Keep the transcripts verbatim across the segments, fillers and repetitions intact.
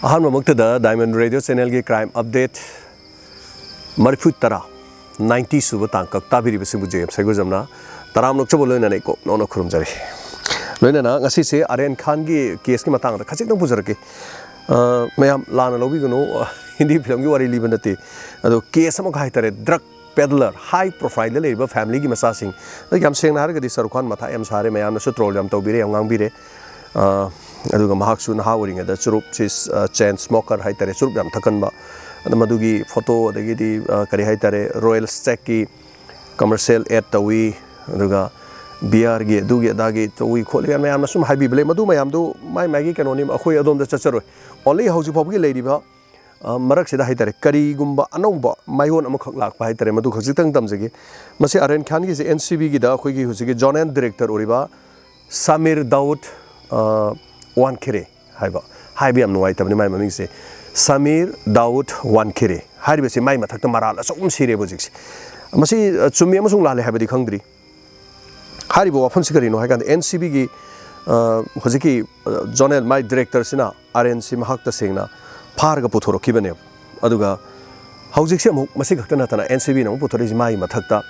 ꯑꯍꯥꯟꯕꯃꯛꯇꯗ Diamond Radio Channelꯒꯤ Crime Update ꯃꯔꯤꯐꯨ ꯇꯔꯥ, ninety ꯁꯨꯕ ꯇꯥꯡꯀꯛ ꯇꯥꯕꯤꯔꯤꯕꯁꯤꯡꯕꯨ ꯖꯦ ꯑꯦꯝ ꯁꯩꯒꯣꯖꯝꯅ ꯇꯔꯥꯝꯅ ꯑꯣꯛꯆꯕ ꯂꯣꯏꯅꯅ ꯏꯀꯣꯛ ꯅꯧꯅ ꯈꯨꯔꯨꯝꯖꯔꯤ꯫ ꯂꯣꯏꯅꯅ ꯉꯁꯤꯁꯦ ꯑꯥꯔꯌꯟ ꯈꯥꯟꯒꯤ caseꯀꯤ ꯃꯇꯥꯡꯗ ꯈꯖꯤꯛꯇꯪ ꯄꯨꯖꯔꯛꯀꯦ꯫ ꯑ, ꯃꯌꯥꯝ ꯂꯥꯟꯅ ꯂꯧꯕꯤꯒꯅꯨ, ꯑ, ꯍꯤꯟꯗꯤ filmꯒꯤ ꯋꯥꯔꯤ ꯂꯤꯕ ꯅꯠꯇꯦ꯫ ꯑꯗꯣ case ꯑꯃꯈꯛ ꯍꯥꯏꯇꯥꯔꯦ, drug peddler, high profileꯗ ꯂꯩꯔꯤꯕ familyꯒꯤ ꯃꯆꯥꯁꯤꯡ꯫ ꯑꯗꯣ ꯌꯥꯝ ꯁꯦꯡꯅ ꯍꯥꯏꯔꯒꯗꯤ ꯁꯥꯔꯨꯈ ꯈꯥꯟ ꯃꯊꯥ ꯌꯥꯝ ꯁꯥꯔꯦ, ꯃꯌꯥꯝꯅꯁꯨ troll ꯌꯥꯝ ꯇꯧꯕꯤꯔꯦ, ꯌꯥꯝ ꯉꯥꯡꯕꯤꯔꯦ꯫ ꯑ, ꯑꯗꯨꯒ ꯃꯍꯥꯛꯁꯨ ꯅꯍꯥ ꯑꯣꯏꯔꯤꯉꯩꯗ ꯆꯨꯔꯨꯞꯁꯤ, ꯑ, chain smoker ꯍꯥꯏꯇꯥꯔꯦ, ꯆꯨꯔꯨꯞ ꯌꯥꯝ ꯊꯛꯀꯟꯕ꯫ ꯑꯗ ꯃꯗꯨꯒꯤ photo, ꯑꯗꯒꯤꯗꯤ, ꯑ, ꯀꯔꯤ ꯍꯥꯏꯇꯥꯔꯦ, Royal Stagꯀꯤ commercial ad ꯇꯧꯏ, ꯑꯗꯨꯒ beerꯒꯤ ꯑꯗꯨꯒꯤ ꯑꯗꯥꯒꯤ ꯇꯧꯏ ꯈꯣꯠꯂꯤ ꯃꯌꯥꯝꯅ ꯁꯨꯝ ꯍꯥꯏꯕꯤꯕ ꯂꯩ꯫ ꯃꯗꯨ ꯃꯌꯥꯝꯗꯨ ꯃꯥꯏ ꯃꯥꯏꯒꯤ ꯀꯩꯅꯣꯅꯤ, ꯑꯩꯈꯣꯏ ꯑꯗꯣꯝꯗ ꯆꯠꯆꯔꯣꯏ꯫ Only ꯍꯧꯖꯤꯛ ꯐꯥꯎꯕꯒꯤ ꯂꯩꯔꯤꯕ, ꯑ, ꯃꯔꯛꯁꯤꯗ ꯍꯥꯏꯇꯥꯔꯦ, ꯀꯔꯤꯒꯨꯝꯕ ꯑꯅꯧꯕ ꯃꯥꯏꯑꯣꯟ ꯑꯃꯈꯛ ꯂꯥꯛꯄ ꯍꯥꯏꯇꯥꯔꯦ, ꯃꯗꯨ ꯈꯖꯤꯛꯇꯪ ꯇꯝꯖꯒꯦ꯫ ꯃꯁꯤ ꯑꯥꯔꯌꯟ ꯈꯥꯟꯒꯤꯁꯦ ꯑꯦꯟ ꯁꯤ ꯕꯤꯒꯤꯗ ꯑꯩꯈꯣꯏꯒꯤ ꯍꯧꯖꯤꯛꯀꯤ zonal director ꯑꯣꯏꯔꯤꯕ ꯁꯃꯤꯔ ꯗꯥꯎꯗ, ꯑ, ꯋꯥꯟꯈꯦꯔꯦ ꯍꯥꯏꯕ, ꯍꯥꯏꯕ ꯌꯥꯝ ꯅꯨꯡꯉꯥꯏꯇꯕꯅꯤ ꯃꯥꯏ ꯃꯃꯤꯡꯁꯦ, ꯁꯃꯤꯔ ꯗꯥꯎꯗ ꯋꯥꯟꯈꯦꯔꯦ ꯍꯥꯏꯔꯤꯕꯁꯤ ꯃꯥꯏ ꯃꯊꯛꯇ ꯃꯔꯥꯜ ꯑꯆꯧꯕ ꯑꯃ ꯁꯤꯔꯦꯕ ꯍꯧꯖꯤꯛꯁꯦ꯫ ꯃꯁꯤ, ꯑ, ꯆꯨꯝꯃꯤ ꯑꯃꯁꯨꯡ ꯂꯥꯜꯂꯤ ꯍꯥꯏꯕꯗꯤ ꯈꯪꯗ꯭ꯔꯤ꯫ ꯍꯥꯏꯔꯤꯕ ꯋꯥꯐꯝꯁꯤ ꯀꯔꯤꯅꯣ ꯍꯥꯏ ꯀꯥꯟꯗ, ꯑꯦꯟ ꯁꯤ ꯕꯤꯒꯤ, ꯑ, ꯍꯧꯖꯤꯛꯀꯤ, ꯑ, zonal ꯃꯥꯏ directorꯁꯤꯅ ꯑꯥꯔꯌꯟꯁꯤ ꯃꯍꯥꯛ ꯇꯁꯦꯡꯅ ꯐꯥꯔꯒ ꯄꯨꯊꯣꯔꯛꯈꯤꯕꯅꯦꯕ꯫ ꯑꯗꯨꯒ ꯍꯧꯖꯤꯛꯁꯦ ꯑꯃꯨꯛ ꯃꯁꯤ ꯈꯛꯇ ꯅꯠꯇꯅ ꯑꯦꯟ ꯁꯤ ꯕꯤꯅ ꯑꯃꯨꯛ ꯄꯨꯊꯣꯔꯛꯏꯁꯤ ꯃꯥꯒꯤ ꯃꯊꯛꯇ,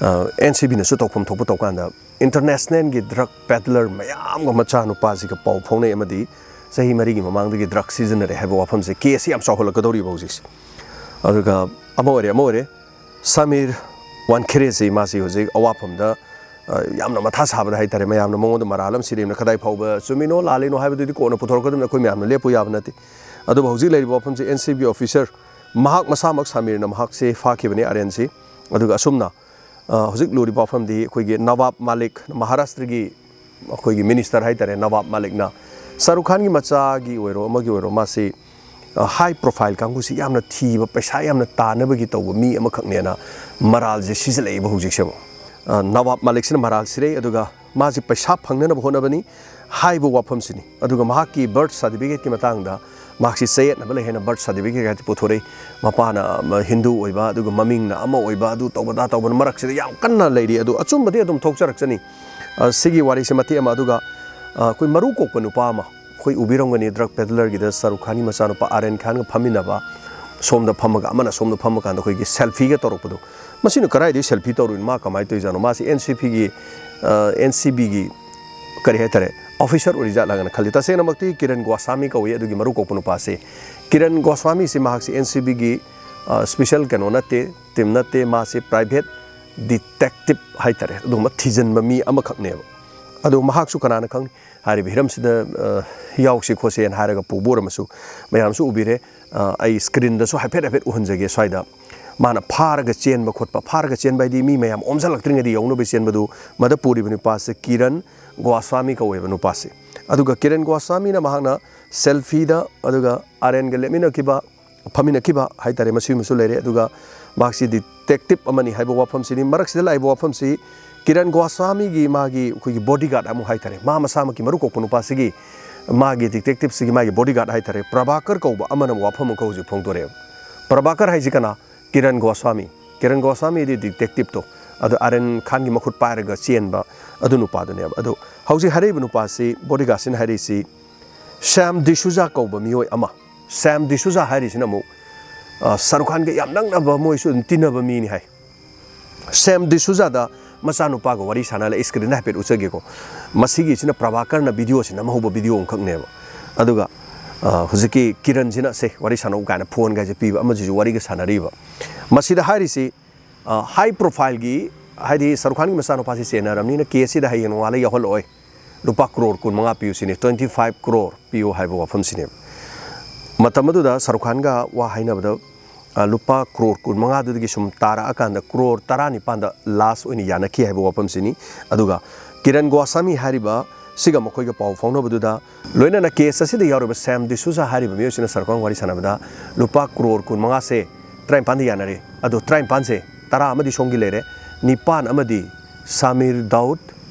ꯑ, ꯑꯦꯟ ꯁꯤ ꯕꯤꯅꯁꯨ ꯇꯧꯐꯝ ꯊꯣꯛꯄ ꯇꯧꯀꯥꯟꯗ, internationalꯒꯤ drug peddler ꯃꯌꯥꯝꯒ ꯃꯆꯥꯅꯨꯄꯥꯁꯤꯒ ꯄꯥꯎ ꯐꯥꯎꯅꯩ ꯑꯃꯗꯤ ꯆꯍꯤ ꯃꯔꯤꯒꯤ ꯃꯃꯥꯡꯗꯒꯤ drug ꯁꯤꯖꯤꯟꯅꯔꯦ ꯍꯥꯏꯕ ꯋꯥꯐꯝꯁꯦ, caseꯁꯤ ꯌꯥꯝ ꯆꯥꯎꯈꯠꯂꯛꯀꯗꯧꯔꯤꯕ ꯍꯧꯖꯤꯛꯁꯦ꯫ ꯑꯗꯨꯒ ꯑꯃ ꯑꯣꯏꯔꯦ, ꯑꯃ ꯑꯣꯏꯔꯦ, ꯁꯃꯤꯔ ꯋꯥꯟꯈꯦꯔꯦꯁꯤ ꯃꯥꯁꯤ ꯍꯧꯖꯤꯛ ꯑꯋꯥꯐꯝꯗ, ꯑ, ꯌꯥꯝꯅ ꯃꯊꯥ ꯁꯥꯕꯗ ꯍꯥꯏꯇꯥꯔꯦ, ꯃꯌꯥꯝꯅ ꯃꯉꯣꯟꯗ ꯃꯔꯥꯜ ꯑꯃ ꯁꯤꯔꯦꯅ꯫ ꯀꯗꯥꯏ ꯐꯥꯎꯕ ꯆꯨꯝꯃꯤꯅꯣ ꯂꯥꯜꯂꯤꯅꯣ ꯍꯥꯏꯕꯗꯨꯗꯤ ꯀꯣꯟꯅ ꯄꯨꯊꯣꯔꯛꯀꯗꯕꯅꯤ, ꯑꯩꯈꯣꯏ ꯃꯌꯥꯝꯅ ꯂꯦꯞꯄꯨ ꯌꯥꯕ ꯅꯠꯇꯦ꯫ ꯑꯗꯨꯕꯨ ꯍꯧꯖꯤꯛ ꯂꯩꯔꯤꯕ ꯋꯥꯐꯝꯁꯤ ꯑꯦꯟ ꯁꯤ ꯕꯤ officer ꯃꯍꯥꯛ ꯃꯁꯥꯃꯛ ꯁꯃꯤꯔꯅ ꯃꯍꯥꯛꯁꯦ ꯐꯥꯈꯤꯕꯅꯤ, ꯑꯥꯔꯌꯟꯁꯤ꯫ ꯑꯗꯨꯒ ꯑꯁꯨꯝꯅ, ꯑ, ꯍꯧꯖꯤꯛ ꯂꯨꯔꯤꯕ ꯋꯥꯐꯝꯗꯤ ꯑꯩꯈꯣꯏꯒꯤ ꯅꯋꯥꯕ ꯃꯥꯂꯤꯛ, ꯃꯍꯥꯔꯥꯁꯇ꯭ꯔꯒꯤ ꯑꯩꯈꯣꯏꯒꯤ minister ꯍꯥꯏꯇꯥꯔꯦ, ꯅꯋꯥꯕ ꯃꯥꯂꯤꯛꯅ ꯁꯥꯔꯨꯈ ꯈꯥꯟꯒꯤ ꯃꯆꯥꯒꯤ ꯑꯣꯏꯔꯣ ꯑꯃꯒꯤ ꯑꯣꯏꯔꯣ ꯃꯥꯁꯤ, ꯑ, high profile ꯀꯥꯡꯕꯨꯁꯤ ꯌꯥꯝꯅ ꯊꯤꯕ, ꯄꯩꯁꯥ ꯌꯥꯝꯅ ꯇꯥꯟꯅꯕꯒꯤ ꯇꯧꯕ ꯃꯤ ꯑꯃꯈꯛꯅꯦꯅ ꯃꯔꯥꯜꯁꯦ ꯁꯤꯖꯤꯜꯂꯛꯏꯕ ꯍꯧꯖꯤꯛꯁꯦ ꯑꯃꯨꯛ꯫ ꯑ, ꯅꯋꯥꯕ ꯃꯥꯂꯤꯛꯁꯤꯅ ꯃꯔꯥꯜ ꯁꯤꯔꯦ, ꯑꯗꯨꯒ ꯃꯥꯁꯤ ꯄꯩꯁꯥ ꯐꯪꯅꯅꯕ ꯍꯣꯠꯅꯕꯅꯤ ꯍꯥꯏꯕ ꯋꯥꯐꯝꯁꯤꯅꯤ꯫ ꯑꯗꯨꯒ ꯃꯍꯥꯛꯀꯤ birth certificateꯀꯤ ꯃꯇꯥꯡꯗ ꯃꯍꯥꯛꯁꯤ ꯆꯌꯦꯠꯅꯕ ꯂꯩ ꯍꯥꯏꯅ birth certificate ꯍꯥꯏꯗꯤ ꯄꯨꯊꯣꯔꯛꯏ꯫ ꯃꯄꯥꯅ, ꯑ, ꯍꯤꯟꯗꯨ ꯑꯣꯏꯕ, ꯑꯗꯨꯒ ꯃꯃꯤꯡꯅ ꯑꯃ ꯑꯣꯏꯕ, ꯑꯗꯨ ꯇꯧꯕ ꯑꯗꯥ ꯇꯧꯕꯅ ꯃꯔꯛꯁꯤꯗ ꯌꯥꯝ ꯀꯟꯅ ꯂꯩꯔꯤ꯫ ꯑꯗꯨ ꯑꯆꯨꯝꯕꯗꯤ ꯑꯗꯨꯝ ꯊꯣꯛꯆꯔꯛꯆꯅꯤ꯫ ꯑ, ꯁꯤꯒꯤ ꯋꯥꯔꯤꯁꯤ ꯃꯇꯦꯛ ꯑꯃ, ꯑꯗꯨꯒ, ꯑ, ꯑꯩꯈꯣꯏ ꯃꯔꯨ ꯀꯣꯛꯄ ꯅꯨꯄꯥ ꯑꯃ, ꯑꯩꯈꯣꯏ ꯎꯕꯤꯔꯝꯒꯅꯤ, ꯗ꯭ꯔꯒ ꯄꯦꯗꯂꯔꯒꯤꯗ ꯁꯥꯔꯨꯈ ꯈꯥꯟꯒꯤ ꯃꯆꯥꯅꯨꯄꯥ ꯑꯥꯔꯌꯟ ꯈꯥꯟꯒ ꯐꯝꯃꯤꯟꯅꯕ, ꯁꯣꯝꯗ ꯐꯝꯃꯒ, ꯑꯃꯅ ꯁꯣꯝꯗ ꯐꯝꯃꯀꯥꯟꯗ ꯑꯩꯈꯣꯏꯒꯤ ꯁꯦꯜꯐꯤꯒ ꯇꯧꯔꯛꯄꯗꯣ꯫ ꯃꯁꯤꯅ ꯀꯗꯥꯏꯗꯒꯤ ꯁꯦꯜꯐꯤ ꯇꯧꯔꯨꯏꯅꯣ? ꯃꯥ ꯀꯃꯥꯏꯅ ꯇꯧꯔꯤꯖꯥꯠꯅꯣ? ꯃꯥꯁꯤ ꯑꯦꯟ ꯁꯤ ꯄꯤꯒꯤ, ꯑꯦꯟ ꯁꯤ ꯕꯤꯒꯤ ꯀꯔꯤ ꯍꯥꯏꯇꯥꯔꯦ, ꯑꯣꯐꯤꯁꯥꯔ ꯑꯣꯏꯔꯤꯖꯥꯠꯂꯒꯅ ꯈꯜꯂꯤ꯫ ꯇꯁꯦꯡꯅꯃꯛꯇꯤ ꯀꯤꯔꯟ ꯒꯣꯁ꯭ꯋꯥꯃꯤ ꯀꯧꯏ, ꯑꯗꯨꯒꯤ ꯃꯔꯨ ꯀꯣꯛꯄ ꯅꯨꯄꯥꯁꯦ꯫ ꯀꯤꯔꯟ ꯒꯣꯁ꯭ꯋꯥꯃꯤꯁꯤ ꯃꯍꯥꯛꯁꯤ ꯑꯦꯟ ꯁꯤ ꯕꯤꯒꯤ ꯁ꯭ꯄꯦꯁꯦꯜ ꯀꯩꯅꯣ ꯅꯠꯇꯦ, ꯇꯤꯝ ꯅꯠꯇꯦ꯫ ꯃꯥꯁꯤ ꯄ꯭ꯔꯥꯏꯚꯦꯠ ꯗꯤꯇꯦꯛꯇꯤꯞ ꯍꯥꯏꯇꯥꯔꯦ, ꯑꯗꯨꯒꯨꯝꯕ ꯊꯤꯖꯤꯟꯕ ꯃꯤ ꯑꯃꯈꯛꯅꯦꯕ꯫ ꯑꯗꯣ ꯃꯍꯥꯛꯁꯨ ꯀꯅꯥꯅ ꯈꯪꯅꯤ? ꯍꯥꯏꯔꯤꯕ ꯍꯤꯔꯝꯁꯤꯗ ꯌꯥꯎꯁꯤ ꯈꯣꯠꯁꯦꯅ ꯍꯥꯏꯔꯒ ꯄꯨꯕ ꯑꯣꯏꯔꯝꯃꯁꯨ꯫ ꯃꯌꯥꯝꯁꯨ ꯎꯕꯤꯔꯦ꯫ ꯑꯩ ꯁ꯭ꯀ꯭ꯔꯤꯟꯗꯁꯨ ꯍꯥꯏꯐꯦꯠ ꯍꯥꯏꯐꯦꯠ ꯎꯍꯟꯖꯒꯦ꯫ ꯁ꯭ꯋꯥꯏꯗ ꯃꯥꯅ ꯐꯥꯔꯒ ꯆꯦꯟꯕ ꯈꯣꯠꯄ, ꯐꯥꯔꯒ ꯆꯦꯟꯕ ꯍꯥꯏꯗꯤ ꯃꯤ ꯃꯌꯥꯝ ꯑꯣꯝꯁꯤꯜꯂꯛꯇ꯭ꯔꯤꯉꯩꯗ ꯌꯧꯅꯕ ꯆꯦꯟꯕꯗꯨ, ꯃꯗ ꯄꯨꯔꯤꯕ ꯅꯨꯄꯥꯁꯦ ꯀꯤꯔꯟ ꯒꯣꯁ꯭ꯋꯥꯃꯤ ꯀꯧꯋꯦꯕ ꯅꯨꯄꯥꯁꯦ꯫ ꯑꯗꯨꯒ ꯀꯤꯔꯟ ꯒꯣꯁ꯭ꯋꯥꯃꯤꯅ ꯃꯍꯥꯛꯅ ꯁꯦꯜꯐꯤꯗ, ꯑꯗꯨꯒ ꯑꯥꯔꯌꯟꯒ ꯂꯦꯞꯃꯤꯟꯅꯈꯤꯕ, ꯐꯝꯃꯤꯟꯅꯈꯤꯕ ꯍꯥꯏꯇꯥꯔꯦ, ꯃꯁꯤꯒꯨꯝꯕꯁꯨ ꯂꯩꯔꯦ꯫ ꯑꯗꯨꯒ ꯃꯍꯥꯛꯁꯤ ꯗꯤꯇꯦꯛꯇꯤꯞ ꯑꯃꯅꯤ ꯍꯥꯏꯕ ꯋꯥꯐꯝꯁꯤꯅꯤ꯫ ꯃꯔꯛꯁꯤꯗ ꯂꯥꯛꯏꯕ ꯋꯥꯐꯝꯁꯤ ꯀꯤꯔꯟ ꯒꯣꯁ꯭ꯋꯥꯃꯤꯒꯤ ꯃꯥꯒꯤ ꯑꯩꯈꯣꯏꯒꯤ ꯕꯣꯗꯤꯒꯥꯔꯗ ꯑꯃꯨꯛ ꯍꯥꯏꯇꯥꯔꯦ, ꯃꯥ ꯃꯁꯥꯃꯛꯀꯤ ꯃꯔꯨ ꯀꯣꯛꯄ ꯅꯨꯄꯥꯁꯤꯒꯤ ꯃꯥꯒꯤ ꯗꯤꯇꯦꯛꯇꯤꯞꯁꯤꯒꯤ ꯃꯥꯒꯤ ꯕꯣꯗꯤꯒꯥꯔꯗ ꯍꯥꯏꯇꯥꯔꯦ, ꯄ꯭ꯔꯚꯥꯀꯔ ꯀꯧꯕ ꯑꯃꯅ ꯋꯥꯐꯝ ꯑꯃꯈꯛ ꯍꯧꯖꯤꯛ ꯐꯣꯡꯗꯣꯔꯛꯑꯦꯕ꯫ ꯄ꯭ꯔꯚꯥꯀꯔ ꯍꯥꯏꯁꯤ ꯀꯅꯥ? ꯀꯤꯔꯟ ꯒꯣꯁ꯭ꯋꯥꯃꯤ꯫ ꯀꯤꯔꯟ ꯒꯣꯁ꯭ꯋꯥꯃꯤꯗꯤ ꯗꯤꯇꯦꯛꯇꯤꯞꯇꯣ, ꯑꯗꯣ ꯑꯥꯔꯌꯟ ꯈꯥꯟꯒꯤ ꯃꯈꯨꯠ ꯄꯥꯏꯔꯒ ꯆꯦꯟꯕ ꯑꯗꯨ ꯅꯨꯄꯥꯗꯨꯅꯦꯕ꯫ ꯑꯗꯣ ꯍꯧꯖꯤꯛ ꯍꯥꯏꯔꯛꯏꯕ ꯅꯨꯄꯥꯁꯤ, ꯕꯣꯗꯤꯒꯥꯔꯗꯁꯤꯅ ꯍꯥꯏꯔꯛꯏꯁꯤ ꯁ꯭ꯌꯥꯝ ꯗꯤꯁꯨꯖꯥ ꯀꯧꯕ ꯃꯤꯑꯣꯏ ꯑꯃ꯫ ꯁ꯭ꯌꯥꯝ ꯗꯤꯁꯨꯖꯥ ꯍꯥꯏꯔꯤꯁꯤꯅ ꯑꯃꯨꯛ, ꯑ, ꯁꯥꯔꯨꯈ ꯈꯥꯟꯒ ꯌꯥꯝ ꯅꯛꯅꯕ, ꯃꯣꯏꯁꯨ ꯑꯗꯨꯝ ꯇꯤꯟꯅꯕ ꯃꯤꯅꯤ ꯍꯥꯏ꯫ ꯁ꯭ꯌꯥꯝ ꯗꯤꯁꯨꯖꯥꯗ ꯃꯆꯥꯅꯨꯄꯥꯒ ꯋꯥꯔꯤ ꯁꯥꯟꯅ ꯂꯩ, ꯁ꯭ꯀ꯭ꯔꯤꯟꯗ ꯍꯥꯏꯐꯦꯠ ꯎꯠꯆꯒꯦꯀꯣ꯫ ꯃꯁꯤꯒꯤꯁꯤꯅ ꯄ꯭ꯔꯚꯥꯀꯔꯅ ꯚꯤꯗꯤꯑꯣꯁꯤ ꯅꯝꯍꯧꯕ ꯚꯤꯗꯤꯑꯣ ꯑꯃꯈꯛꯅꯦꯕ꯫ ꯑꯗꯨꯒ, ꯑ, ꯍꯧꯖꯤꯛꯀꯤ ꯀꯤꯔꯟꯁꯤꯅ "ꯁꯦ, ꯋꯥꯔꯤ ꯁꯥꯟꯅꯧ" ꯀꯥꯏꯅ ꯐꯣꯟꯒꯥꯏꯁꯦ ꯄꯤꯕ, ꯑꯃꯁꯤꯁꯨ ꯋꯥꯔꯤꯒ ꯁꯥꯟꯅꯔꯤꯕ꯫ ꯃꯁꯤꯗ ꯍꯥꯏꯔꯤꯁꯤ, ꯑ, ꯍꯥꯏ ꯄ꯭ꯔꯣꯐꯥꯏꯜꯒꯤ, ꯍꯥꯏꯗꯤ ꯁꯥꯔꯨꯈ ꯈꯥꯟꯒꯤ ꯃꯆꯥꯅꯨꯄꯥꯁꯤ ꯆꯦꯟꯅꯔꯕꯅꯤꯅ ꯀꯦꯁꯁꯤꯗ ꯍꯌꯦꯡ ꯅꯣꯡꯉꯥꯜꯂ ꯌꯥꯎꯍꯜꯂꯛꯑꯣꯏ, ꯂꯨꯄꯥ ꯀ꯭ꯔꯣꯔ ꯀꯨꯟ ꯃꯉꯥ ꯄꯤꯌꯨ ꯁꯤꯅꯤ, twenty five crore ꯄꯤꯌꯨ ꯍꯥꯏꯕ ꯋꯥꯐꯝꯁꯤꯅꯦꯕ꯫ ꯃꯇꯝ ꯑꯗꯨꯗ ꯁꯥꯔꯨꯈ ꯈꯥꯟꯒ ꯋꯥ ꯍꯥꯏꯅꯕꯗ, ꯑ, ꯂꯨꯄꯥ ꯀ꯭ꯔꯣꯔ ꯀꯨꯟ ꯃꯉꯥꯗꯨꯗꯒꯤ ꯁꯨꯝ ꯇꯥꯔꯛꯑꯀꯥꯟꯗ ꯀ꯭ꯔꯣꯔ ꯇꯔꯥꯅꯤꯄꯥꯟꯗ ꯂꯥꯁ ꯑꯣꯏꯅ ꯌꯥꯅꯈꯤ ꯍꯥꯏꯕ ꯋꯥꯐꯝꯁꯤꯅꯤ꯫ ꯑꯗꯨꯒ ꯀꯤꯔꯟ ꯒꯣꯁ꯭ꯋꯥꯃꯤ ꯍꯥꯏꯔꯤꯕ ꯁꯤꯒ ꯃꯈꯣꯏꯒ ꯄꯥꯎ ꯐꯥꯎꯅꯕꯗꯨꯗ, ꯂꯣꯏꯅꯅ ꯀꯦꯁ ꯑꯁꯤꯗ ꯌꯥꯎꯔꯤꯕ ꯁ꯭ꯌꯥꯝ ꯗꯤꯁꯨꯖꯥ ꯍꯥꯏꯔꯤꯕ ꯃꯤꯑꯣꯏꯁꯤꯅ ꯁꯥꯔꯨꯈ ꯈꯥꯟ ꯋꯥꯔꯤ ꯁꯥꯟꯅꯕꯗ ꯂꯨꯄꯥ ꯀ꯭ꯔꯣꯔ ꯀꯨꯟ ꯃꯉꯥꯁꯦ ꯇꯔꯥꯅꯤꯄꯥꯟꯗ ꯌꯥꯅꯔꯦ꯫ ꯑꯗꯣ ꯇꯔꯥꯅꯤꯄꯥꯟꯁꯦ, ꯇꯔꯥ ꯑꯃꯗꯤ ꯁꯣꯝꯒꯤ ꯂꯩꯔꯦ, ꯅꯤꯄꯥꯟ ꯑꯃꯗꯤ ꯁꯥꯃꯤꯔ ꯗꯥꯎꯗ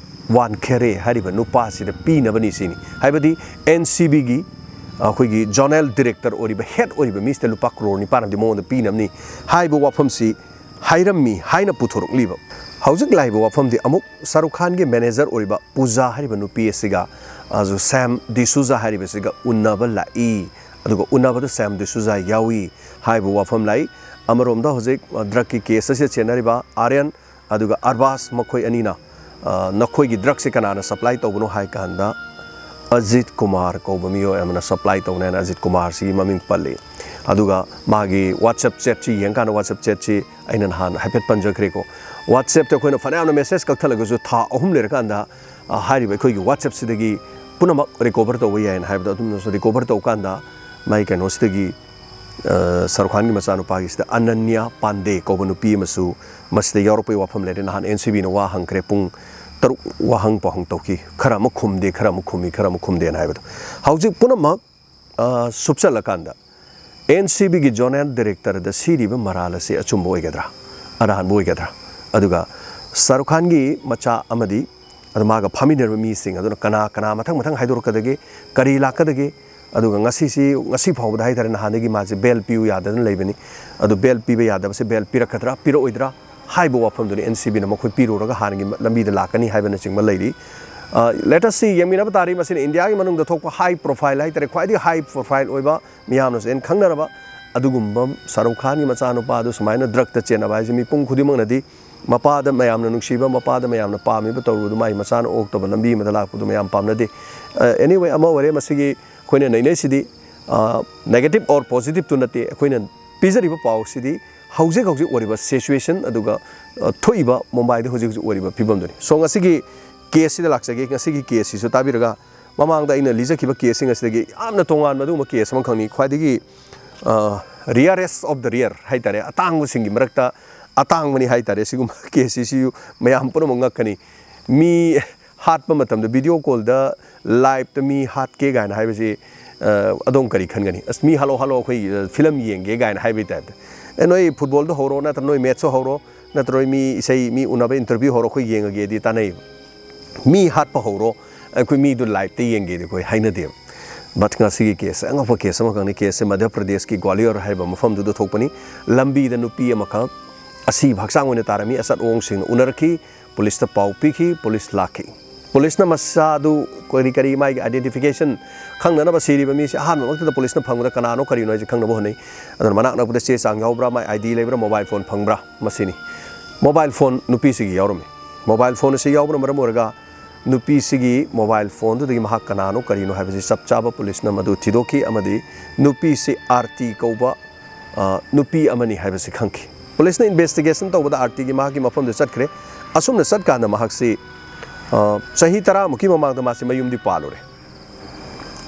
ꯋꯥꯟꯈꯦꯔꯦ ꯍꯥꯏꯔꯤꯕ ꯅꯨꯄꯥꯁꯤꯗ ꯄꯤꯅꯕꯅꯤ ꯁꯤꯅꯤ꯫ ꯍꯥꯏꯕꯗꯤ ꯑꯦꯟ ꯁꯤ ꯕꯤꯒꯤ ꯑꯩꯈꯣꯏꯒꯤ ꯖꯣꯅꯦꯜ ꯗꯤꯔꯦꯛꯇꯔ ꯑꯣꯏꯔꯤꯕ, ꯍꯦꯗ ꯑꯣꯏꯔꯤꯕ ꯃꯤꯁꯤꯗ ꯂꯨꯄꯥ ꯀ꯭ꯔꯣꯔ ꯅꯤꯄꯥꯟ ꯑꯃꯗꯤ ꯃꯉꯣꯟꯗ ꯄꯤꯅꯕꯅꯤ ꯍꯥꯏꯕ ꯋꯥꯐꯝꯁꯤ ꯍꯥꯏꯔꯝꯃꯤ ꯍꯥꯏꯅ ꯄꯨꯊꯣꯔꯛꯂꯤꯕ꯫ ꯍꯧꯖꯤꯛ ꯂꯥꯛꯏꯕ ꯋꯥꯐꯝꯗꯤ ꯑꯃꯨꯛ ꯁꯥꯔꯨꯈ ꯈꯥꯟꯒꯤ ꯃꯦꯅꯦꯖꯔ ꯑꯣꯏꯔꯤꯕ ꯄꯨꯖꯥ ꯍꯥꯏꯔꯤꯕ ꯅꯨꯄꯤ ꯑꯁꯤꯒ, ꯑꯗꯨ ꯁꯦꯝ ꯗꯤꯁꯨꯖꯥ ꯍꯥꯏꯔꯤꯕꯁꯤꯒ ꯎꯟꯅꯕ ꯂꯥꯛꯏ꯫ ꯑꯗꯨꯒ ꯎꯟꯅꯕꯗ ꯁꯦꯝ ꯗꯤꯁꯨꯖꯥ ꯌꯥꯎꯏ ꯍꯥꯏꯕ ꯋꯥꯐꯝ ꯂꯥꯛꯏ꯫ ꯑꯃꯔꯣꯝꯗ ꯍꯧꯖꯤꯛ, ꯑ, ꯗ꯭ꯔꯒꯀꯤ ꯀꯦꯁ ꯑꯁꯤꯗ ꯆꯦꯟꯅꯔꯤꯕ ꯑꯥꯔꯌꯟ ꯑꯗꯨꯒ ꯑꯔꯕꯥꯖ, ꯃꯈꯣꯏ ꯑꯅꯤꯅ, ꯑ, ꯅꯈꯣꯏꯒꯤ ꯗ꯭ꯔꯒꯁꯤ ꯀꯅꯥꯅ ꯁꯄ꯭ꯂꯥꯏ ꯇꯧꯕꯅꯣ ꯍꯥꯏ ꯀꯥꯟꯗ, ꯑꯖꯤꯠ ꯀꯨꯃꯥꯔ ꯀꯧꯕ ꯃꯤꯑꯣꯏ ꯑꯃꯅ ꯁꯄ꯭ꯂꯥꯏ ꯇꯧꯅꯦꯅ ꯑꯖꯤꯠ ꯀꯨꯃꯥꯔꯁꯤꯒꯤ ꯃꯃꯤꯡ ꯄꯜꯂꯤ꯫ ꯑꯗꯨꯒ ꯃꯥꯒꯤ WhatsApp ꯆꯦꯠꯁꯤ ꯌꯦꯡꯀꯥꯟꯗ, WhatsApp ꯆꯦꯠꯁꯤ ꯑꯩꯅ ꯅꯍꯥꯟ ꯍꯥꯏꯐꯦꯠ ꯄꯟꯖꯈ꯭ꯔꯦꯀꯣ꯫ WhatsAppꯇ ꯑꯩꯈꯣꯏꯅ ꯐꯅꯌꯥꯝꯅ ꯃꯦꯁꯦꯖ ꯀꯛꯊꯠꯂꯒꯁꯨ ꯊꯥ ꯑꯍꯨꯝ ꯂꯩꯔꯀꯥꯟꯗ, ꯑ, ꯍꯥꯏꯔꯤꯕ ꯑꯩꯈꯣꯏꯒꯤ WhatsAppꯁꯤꯗꯒꯤ ꯄꯨꯝꯅꯃꯛ ꯔꯤꯀꯣꯚꯔ ꯇꯧꯕ ꯌꯥꯏꯅ ꯍꯥꯏꯕꯗꯣ, ꯑꯗꯨꯝꯅꯁꯨ ꯔꯤꯀꯣꯚꯔ ꯇꯧꯀꯥꯟꯗ ꯃꯥꯒꯤ ꯀꯩꯅꯣꯁꯤꯗꯒꯤ, ꯑ, ꯁꯥꯔꯨꯈ ꯈꯥꯟꯒꯤ ꯃꯆꯥꯅꯨꯄꯥꯒꯤꯁꯤꯗ ꯑꯅꯟꯌꯥ ꯄꯥꯟꯗꯦ ꯀꯧꯕ ꯅꯨꯄꯤ ꯑꯃꯁꯨ ꯃꯁꯤꯗ ꯌꯥꯎꯔꯛꯄꯒꯤ ꯋꯥꯐꯝ ꯂꯩꯔꯦ꯫ ꯅꯍꯥꯟ NCBꯅ ꯋꯥ ꯍꯪꯈ꯭ꯔꯦ, ꯄꯨꯡ ꯇꯔꯨꯛ ꯋꯥꯍꯪ ꯄꯥꯎꯍꯪ ꯇꯧꯈꯤ꯫ ꯈꯔ ꯑꯃ ꯈꯨꯝꯗꯦ, ꯈꯔ ꯑꯃ ꯈꯨꯝꯃꯤ, ꯈꯔ ꯑꯃ ꯈꯨꯝꯗꯦꯅ ꯍꯥꯏꯕꯗꯣ꯫ ꯍꯧꯖꯤꯛ ꯄꯨꯝꯅꯃꯛ, ꯑ, ꯁꯨꯞꯆꯜꯂꯀꯥꯟꯗ NCBꯒꯤ ꯖꯣꯅꯦꯜ ꯗꯥꯏꯔꯦꯛꯇꯔꯗ ꯁꯤꯔꯤꯕ ꯃꯔꯥꯜ ꯑꯁꯤ ꯑꯆꯨꯝꯕ ꯑꯣꯏꯒꯗ꯭ꯔꯥ, ꯑꯔꯥꯟꯕ ꯑꯣꯏꯒꯗ꯭ꯔꯥ? ꯑꯗꯨꯒ ꯁꯥꯔꯨꯈ ꯈꯥꯟꯒꯤ ꯃꯆꯥ ꯑꯃꯗꯤ ꯑꯗꯨ ꯃꯥꯒ ꯐꯥꯃꯤꯟꯅꯔꯕ ꯃꯤꯁꯤꯡ ꯑꯗꯨꯅ ꯀꯅꯥ ꯀꯅꯥ ꯃꯊꯪ ꯃꯊꯪ ꯍꯥꯏꯗꯣꯔꯛꯀꯗꯒꯦ, ꯀꯔꯤ ꯂꯥꯛꯀꯗꯒꯦ? ꯑꯗꯨꯒ ꯉꯁꯤꯁꯤ, ꯉꯁꯤ ꯐꯥꯎꯕꯗ ꯍꯥꯏꯇꯥꯔꯦ, ꯅꯍꯥꯟꯗꯒꯤ ꯃꯥꯁꯦ ꯕꯦꯜ ꯄꯤꯌꯨ ꯌꯥꯗꯗꯅ ꯂꯩꯕꯅꯤ꯫ ꯑꯗꯨ ꯕꯦꯜ ꯄꯤꯕ ꯌꯥꯗꯕꯁꯦ ꯕꯦꯜ ꯄꯤꯔꯛꯀꯗ꯭ꯔꯥ, ꯄꯤꯔꯛꯑꯣꯏꯗ꯭ꯔꯥ ꯍꯥꯏꯕ ꯋꯥꯐꯝꯗꯨꯅꯤ NCBꯅ ꯃꯈꯣꯏ ꯄꯤꯔꯨꯔꯒ ꯍꯥꯟꯅꯒꯤ ꯂꯝꯕꯤꯗ ꯂꯥꯛꯀꯅꯤ ꯍꯥꯏꯕꯅꯆꯤꯡꯕ ꯂꯩꯔꯤ꯫ ꯑ, let us see, ꯌꯦꯡꯃꯤꯟꯅꯕ ꯇꯥꯔꯤ꯫ ꯃꯁꯤꯅ ꯏꯟꯗꯤꯌꯥꯒꯤ ꯃꯅꯨꯡꯗ ꯊꯣꯛꯄ ꯍꯥꯏ ꯄ꯭ꯔꯣꯐꯥꯏꯜ ꯍꯥꯏꯇꯥꯔꯦ, ꯈ꯭ꯋꯥꯏꯗꯒꯤ ꯍꯥꯏ ꯄ꯭ꯔꯣꯐꯥꯏꯜ ꯑꯣꯏꯕ, ꯃꯤꯌꯥꯝꯅꯁꯨ ꯍꯦꯟꯅ ꯈꯪꯅꯔꯕ ꯑꯗꯨꯒꯨꯝꯕ ꯁꯥꯔꯨꯈ ꯈꯥꯟꯒꯤ ꯃꯆꯥꯅꯨꯄꯥ ꯑꯗꯨ ꯁꯨꯃꯥꯏꯅ ꯗ꯭ꯔꯒꯇ ꯆꯦꯟꯅꯕ ꯍꯥꯏꯁꯦ ꯃꯤꯄꯨꯝ ꯈꯨꯗꯤꯡꯃꯛꯅꯗꯤ ꯃꯄꯥꯗ ꯃꯌꯥꯝꯅ ꯅꯨꯡꯁꯤꯕ, ꯃꯄꯥꯗ ꯃꯌꯥꯝꯅ ꯄꯥꯝꯃꯤꯕ ꯇꯧꯔꯨꯕꯗꯨ ꯃꯥꯒꯤ ꯃꯆꯥꯅ ꯑꯣꯛꯇꯕ ꯂꯝꯕꯤ ꯑꯃꯗ ꯂꯥꯛꯄꯗꯨ ꯃꯌꯥꯝ ꯄꯥꯝꯅꯗꯦ꯫ ꯑ, anyway, ꯑꯃ ꯑꯣꯏꯔꯦ, ꯃꯁꯤꯒꯤ ꯑꯩꯈꯣꯏꯅ ꯅꯩꯅꯩꯁꯤꯗꯤ, ꯑ, negative or positiveꯇꯨ ꯅꯠꯇꯦ꯫ ꯑꯩꯈꯣꯏꯅ ꯄꯤꯖꯔꯤꯕ ꯄꯥꯎꯁꯤꯗꯤ ꯍꯧꯖꯤꯛ ꯍꯧꯖꯤꯛ ꯑꯣꯏꯔꯤꯕ situation ꯑꯗꯨꯒ, ꯑ, ꯊꯣꯛꯏꯕ ꯃꯨꯝꯕꯥꯏꯗ ꯍꯧꯖꯤꯛ ꯍꯧꯖꯤꯛ ꯑꯣꯏꯔꯤꯕ ꯐꯤꯕꯝꯗꯨꯅꯤ꯫ So, ꯉꯁꯤꯒꯤ ꯀꯦꯁꯁꯤꯗ ꯂꯥꯛꯆꯒꯦ꯫ ꯉꯁꯤꯒꯤ ꯀꯦꯁꯁꯤꯁꯨ ꯇꯥꯕꯤꯔꯒ, ꯃꯃꯥꯡꯗ ꯑꯩꯅ ꯂꯤꯖꯈꯤꯕ ꯀꯦꯁꯁꯤꯡ ꯑꯁꯤꯗꯒꯤ ꯌꯥꯝꯅ ꯇꯣꯉꯥꯟꯕ ꯑꯗꯨꯒꯨꯝꯕ ꯀꯦꯁ ꯑꯃꯈꯛꯅꯤ꯫ ꯈ꯭ꯋꯥꯏꯗꯒꯤ, ꯑ, rarest of the rare ꯍꯥꯏꯇꯥꯔꯦ, ꯑꯇꯥꯡꯕꯁꯤꯡꯒꯤ ꯃꯔꯛꯇ ꯑꯇꯥꯡꯕꯅꯤ ꯍꯥꯏꯇꯥꯔꯦ꯫ ꯁꯤꯒꯨꯝꯕ ꯀꯦꯁꯁꯤꯁꯨ ꯃꯌꯥꯝ ꯄꯨꯝꯅꯃꯛ ꯉꯛꯀꯅꯤ꯫ ꯃꯤ ꯍꯥꯠꯄ ꯃꯇꯝꯗ video callꯗ liveꯇ ꯃꯤ ꯍꯥꯠꯀꯦ ꯀꯥꯏꯅ ꯍꯥꯏꯕꯁꯤ, ꯑ, ꯑꯗꯣꯝ ꯀꯔꯤ ꯈꯟꯒꯅꯤ? "ꯑꯁ, ꯃꯤ ꯍꯥꯠꯂꯣ, ꯍꯥꯠꯂꯣ, ꯑꯩꯈꯣꯏ, ꯑ, film ꯌꯦꯡꯒꯦ" ꯀꯥꯏꯅ ꯍꯥꯏꯕꯒꯤ typeꯇ꯫ "ꯑꯦ, ꯅꯣꯏ footballꯗꯣ ꯍꯧꯔꯣ, ꯅꯠꯇ꯭ꯔ ꯅꯣꯏ matchꯇꯣ ꯍꯧꯔꯣ, ꯅꯠꯇ꯭ꯔ ꯅꯣꯏ ꯃꯤ ꯏꯁꯩ, ꯃꯤ ꯎꯅꯕ interview ꯍꯧꯔꯣ, ꯑꯩꯈꯣꯏ ꯌꯦꯡꯉꯒꯦꯗꯤ" ꯇꯥꯟꯅꯩꯕ꯫ "ꯃꯤ ꯍꯥꯠꯄ ꯍꯧꯔꯣ, ꯑꯩꯈꯣꯏ ꯃꯤꯗꯨ liveꯇ ꯌꯦꯡꯒꯦꯗꯤ" ꯑꯩꯈꯣꯏ ꯍꯥꯏꯅꯗꯦꯕ꯫ But ꯉꯁꯤꯒꯤ ꯀꯦꯁꯁꯦ ꯑꯉꯛꯄ ꯀꯦꯁ ꯑꯃꯈꯛꯅꯤ꯫ ꯀꯦꯁꯁꯦ ꯃꯙ꯭ꯌ ꯄ꯭ꯔꯗꯦꯁꯀꯤ ꯒ꯭ꯋꯥꯂꯤꯌꯔ ꯍꯥꯏꯕ ꯃꯐꯝꯗꯨꯗ ꯊꯣꯛꯄꯅꯤ꯫ ꯂꯝꯕꯤꯗ ꯅꯨꯄꯤ ꯑꯃꯈꯛ ꯑꯁꯤꯕ ꯍꯛꯆꯥꯡ ꯑꯣꯏꯅ ꯇꯥꯔꯝꯃꯤ꯫ ꯑꯆꯠ ꯑꯑꯣꯡꯁꯤꯡꯅ ꯎꯅꯔꯛꯈꯤ, ꯄꯨꯂꯤꯁꯇ ꯄꯥꯎ ꯄꯤꯈꯤ, ꯄꯨꯂꯤꯁ ꯂꯥꯛꯈꯤ꯫ ꯄꯨꯂꯤꯁꯅ ꯃꯁꯥꯗꯨ ꯀꯔꯤ ꯀꯔꯤ ꯃꯥꯒꯤ identification ꯈꯪꯅꯅꯕ ꯁꯤꯔꯤꯕ ꯃꯤꯁꯦ ꯑꯍꯥꯟꯕꯃꯛꯇꯗ ꯄꯨꯂꯤꯁꯅ ꯐꯪꯕꯗ ꯀꯅꯥꯅꯣ ꯀꯔꯤꯅꯣ ꯍꯥꯏꯁꯦ ꯈꯪꯅꯕ ꯍꯣꯠꯅꯩ꯫ ꯑꯗꯨꯅ ꯃꯅꯥꯛ ꯅꯛꯄꯗ ꯆꯦ ꯆꯥꯡ ꯌꯥꯎꯕ꯭ꯔꯥ, ꯃꯥꯏ ID ꯂꯩꯕ꯭ꯔꯥ, mobile phone ꯐꯪꯕ꯭ꯔꯥ, ꯃꯁꯤꯅꯤ꯫ Mobile phone ꯅꯨꯄꯤꯁꯤꯒꯤ ꯌꯥꯎꯔꯝꯃꯤ꯫ Mobile phone ꯑꯁꯤ ꯌꯥꯎꯕꯅ ꯃꯔꯝ ꯑꯣꯏꯔꯒ ꯅꯨꯄꯤꯁꯤꯒꯤ mobile phoneꯗꯨꯗꯒꯤ ꯃꯍꯥꯛ ꯀꯅꯥꯅꯣ ꯀꯔꯤꯅꯣ ꯍꯥꯏꯕꯁꯤ ꯆꯞ ꯆꯥꯕ ꯄꯨꯂꯤꯁꯅ ꯃꯗꯨ ꯊꯤꯗꯣꯛꯈꯤ ꯑꯃꯗꯤ ꯅꯨꯄꯤꯁꯤ ꯑꯥꯔꯇꯤ ꯀꯧꯕ, ꯑ, ꯅꯨꯄꯤ ꯑꯃꯅꯤ ꯍꯥꯏꯕꯁꯤ ꯈꯪꯈꯤ꯫ ꯄꯨꯂꯤꯁꯅ investigation ꯇꯧꯕꯗ ꯑꯥꯔꯇꯤꯒꯤ ꯃꯍꯥꯛꯀꯤ ꯃꯐꯝꯗ ꯆꯠꯈ꯭ꯔꯦ꯫ ꯑꯁꯨꯝꯅ ꯆꯠꯀꯥꯟꯗ ꯃꯍꯥꯛꯁꯤ, ꯑ, ꯆꯍꯤ ꯇꯔꯥꯃꯨꯛꯀꯤ ꯃꯃꯥꯡꯗ ꯃꯥꯁꯤ ꯃꯌꯨꯝꯗꯤ ꯄꯥꯜꯂꯨꯔꯦ꯫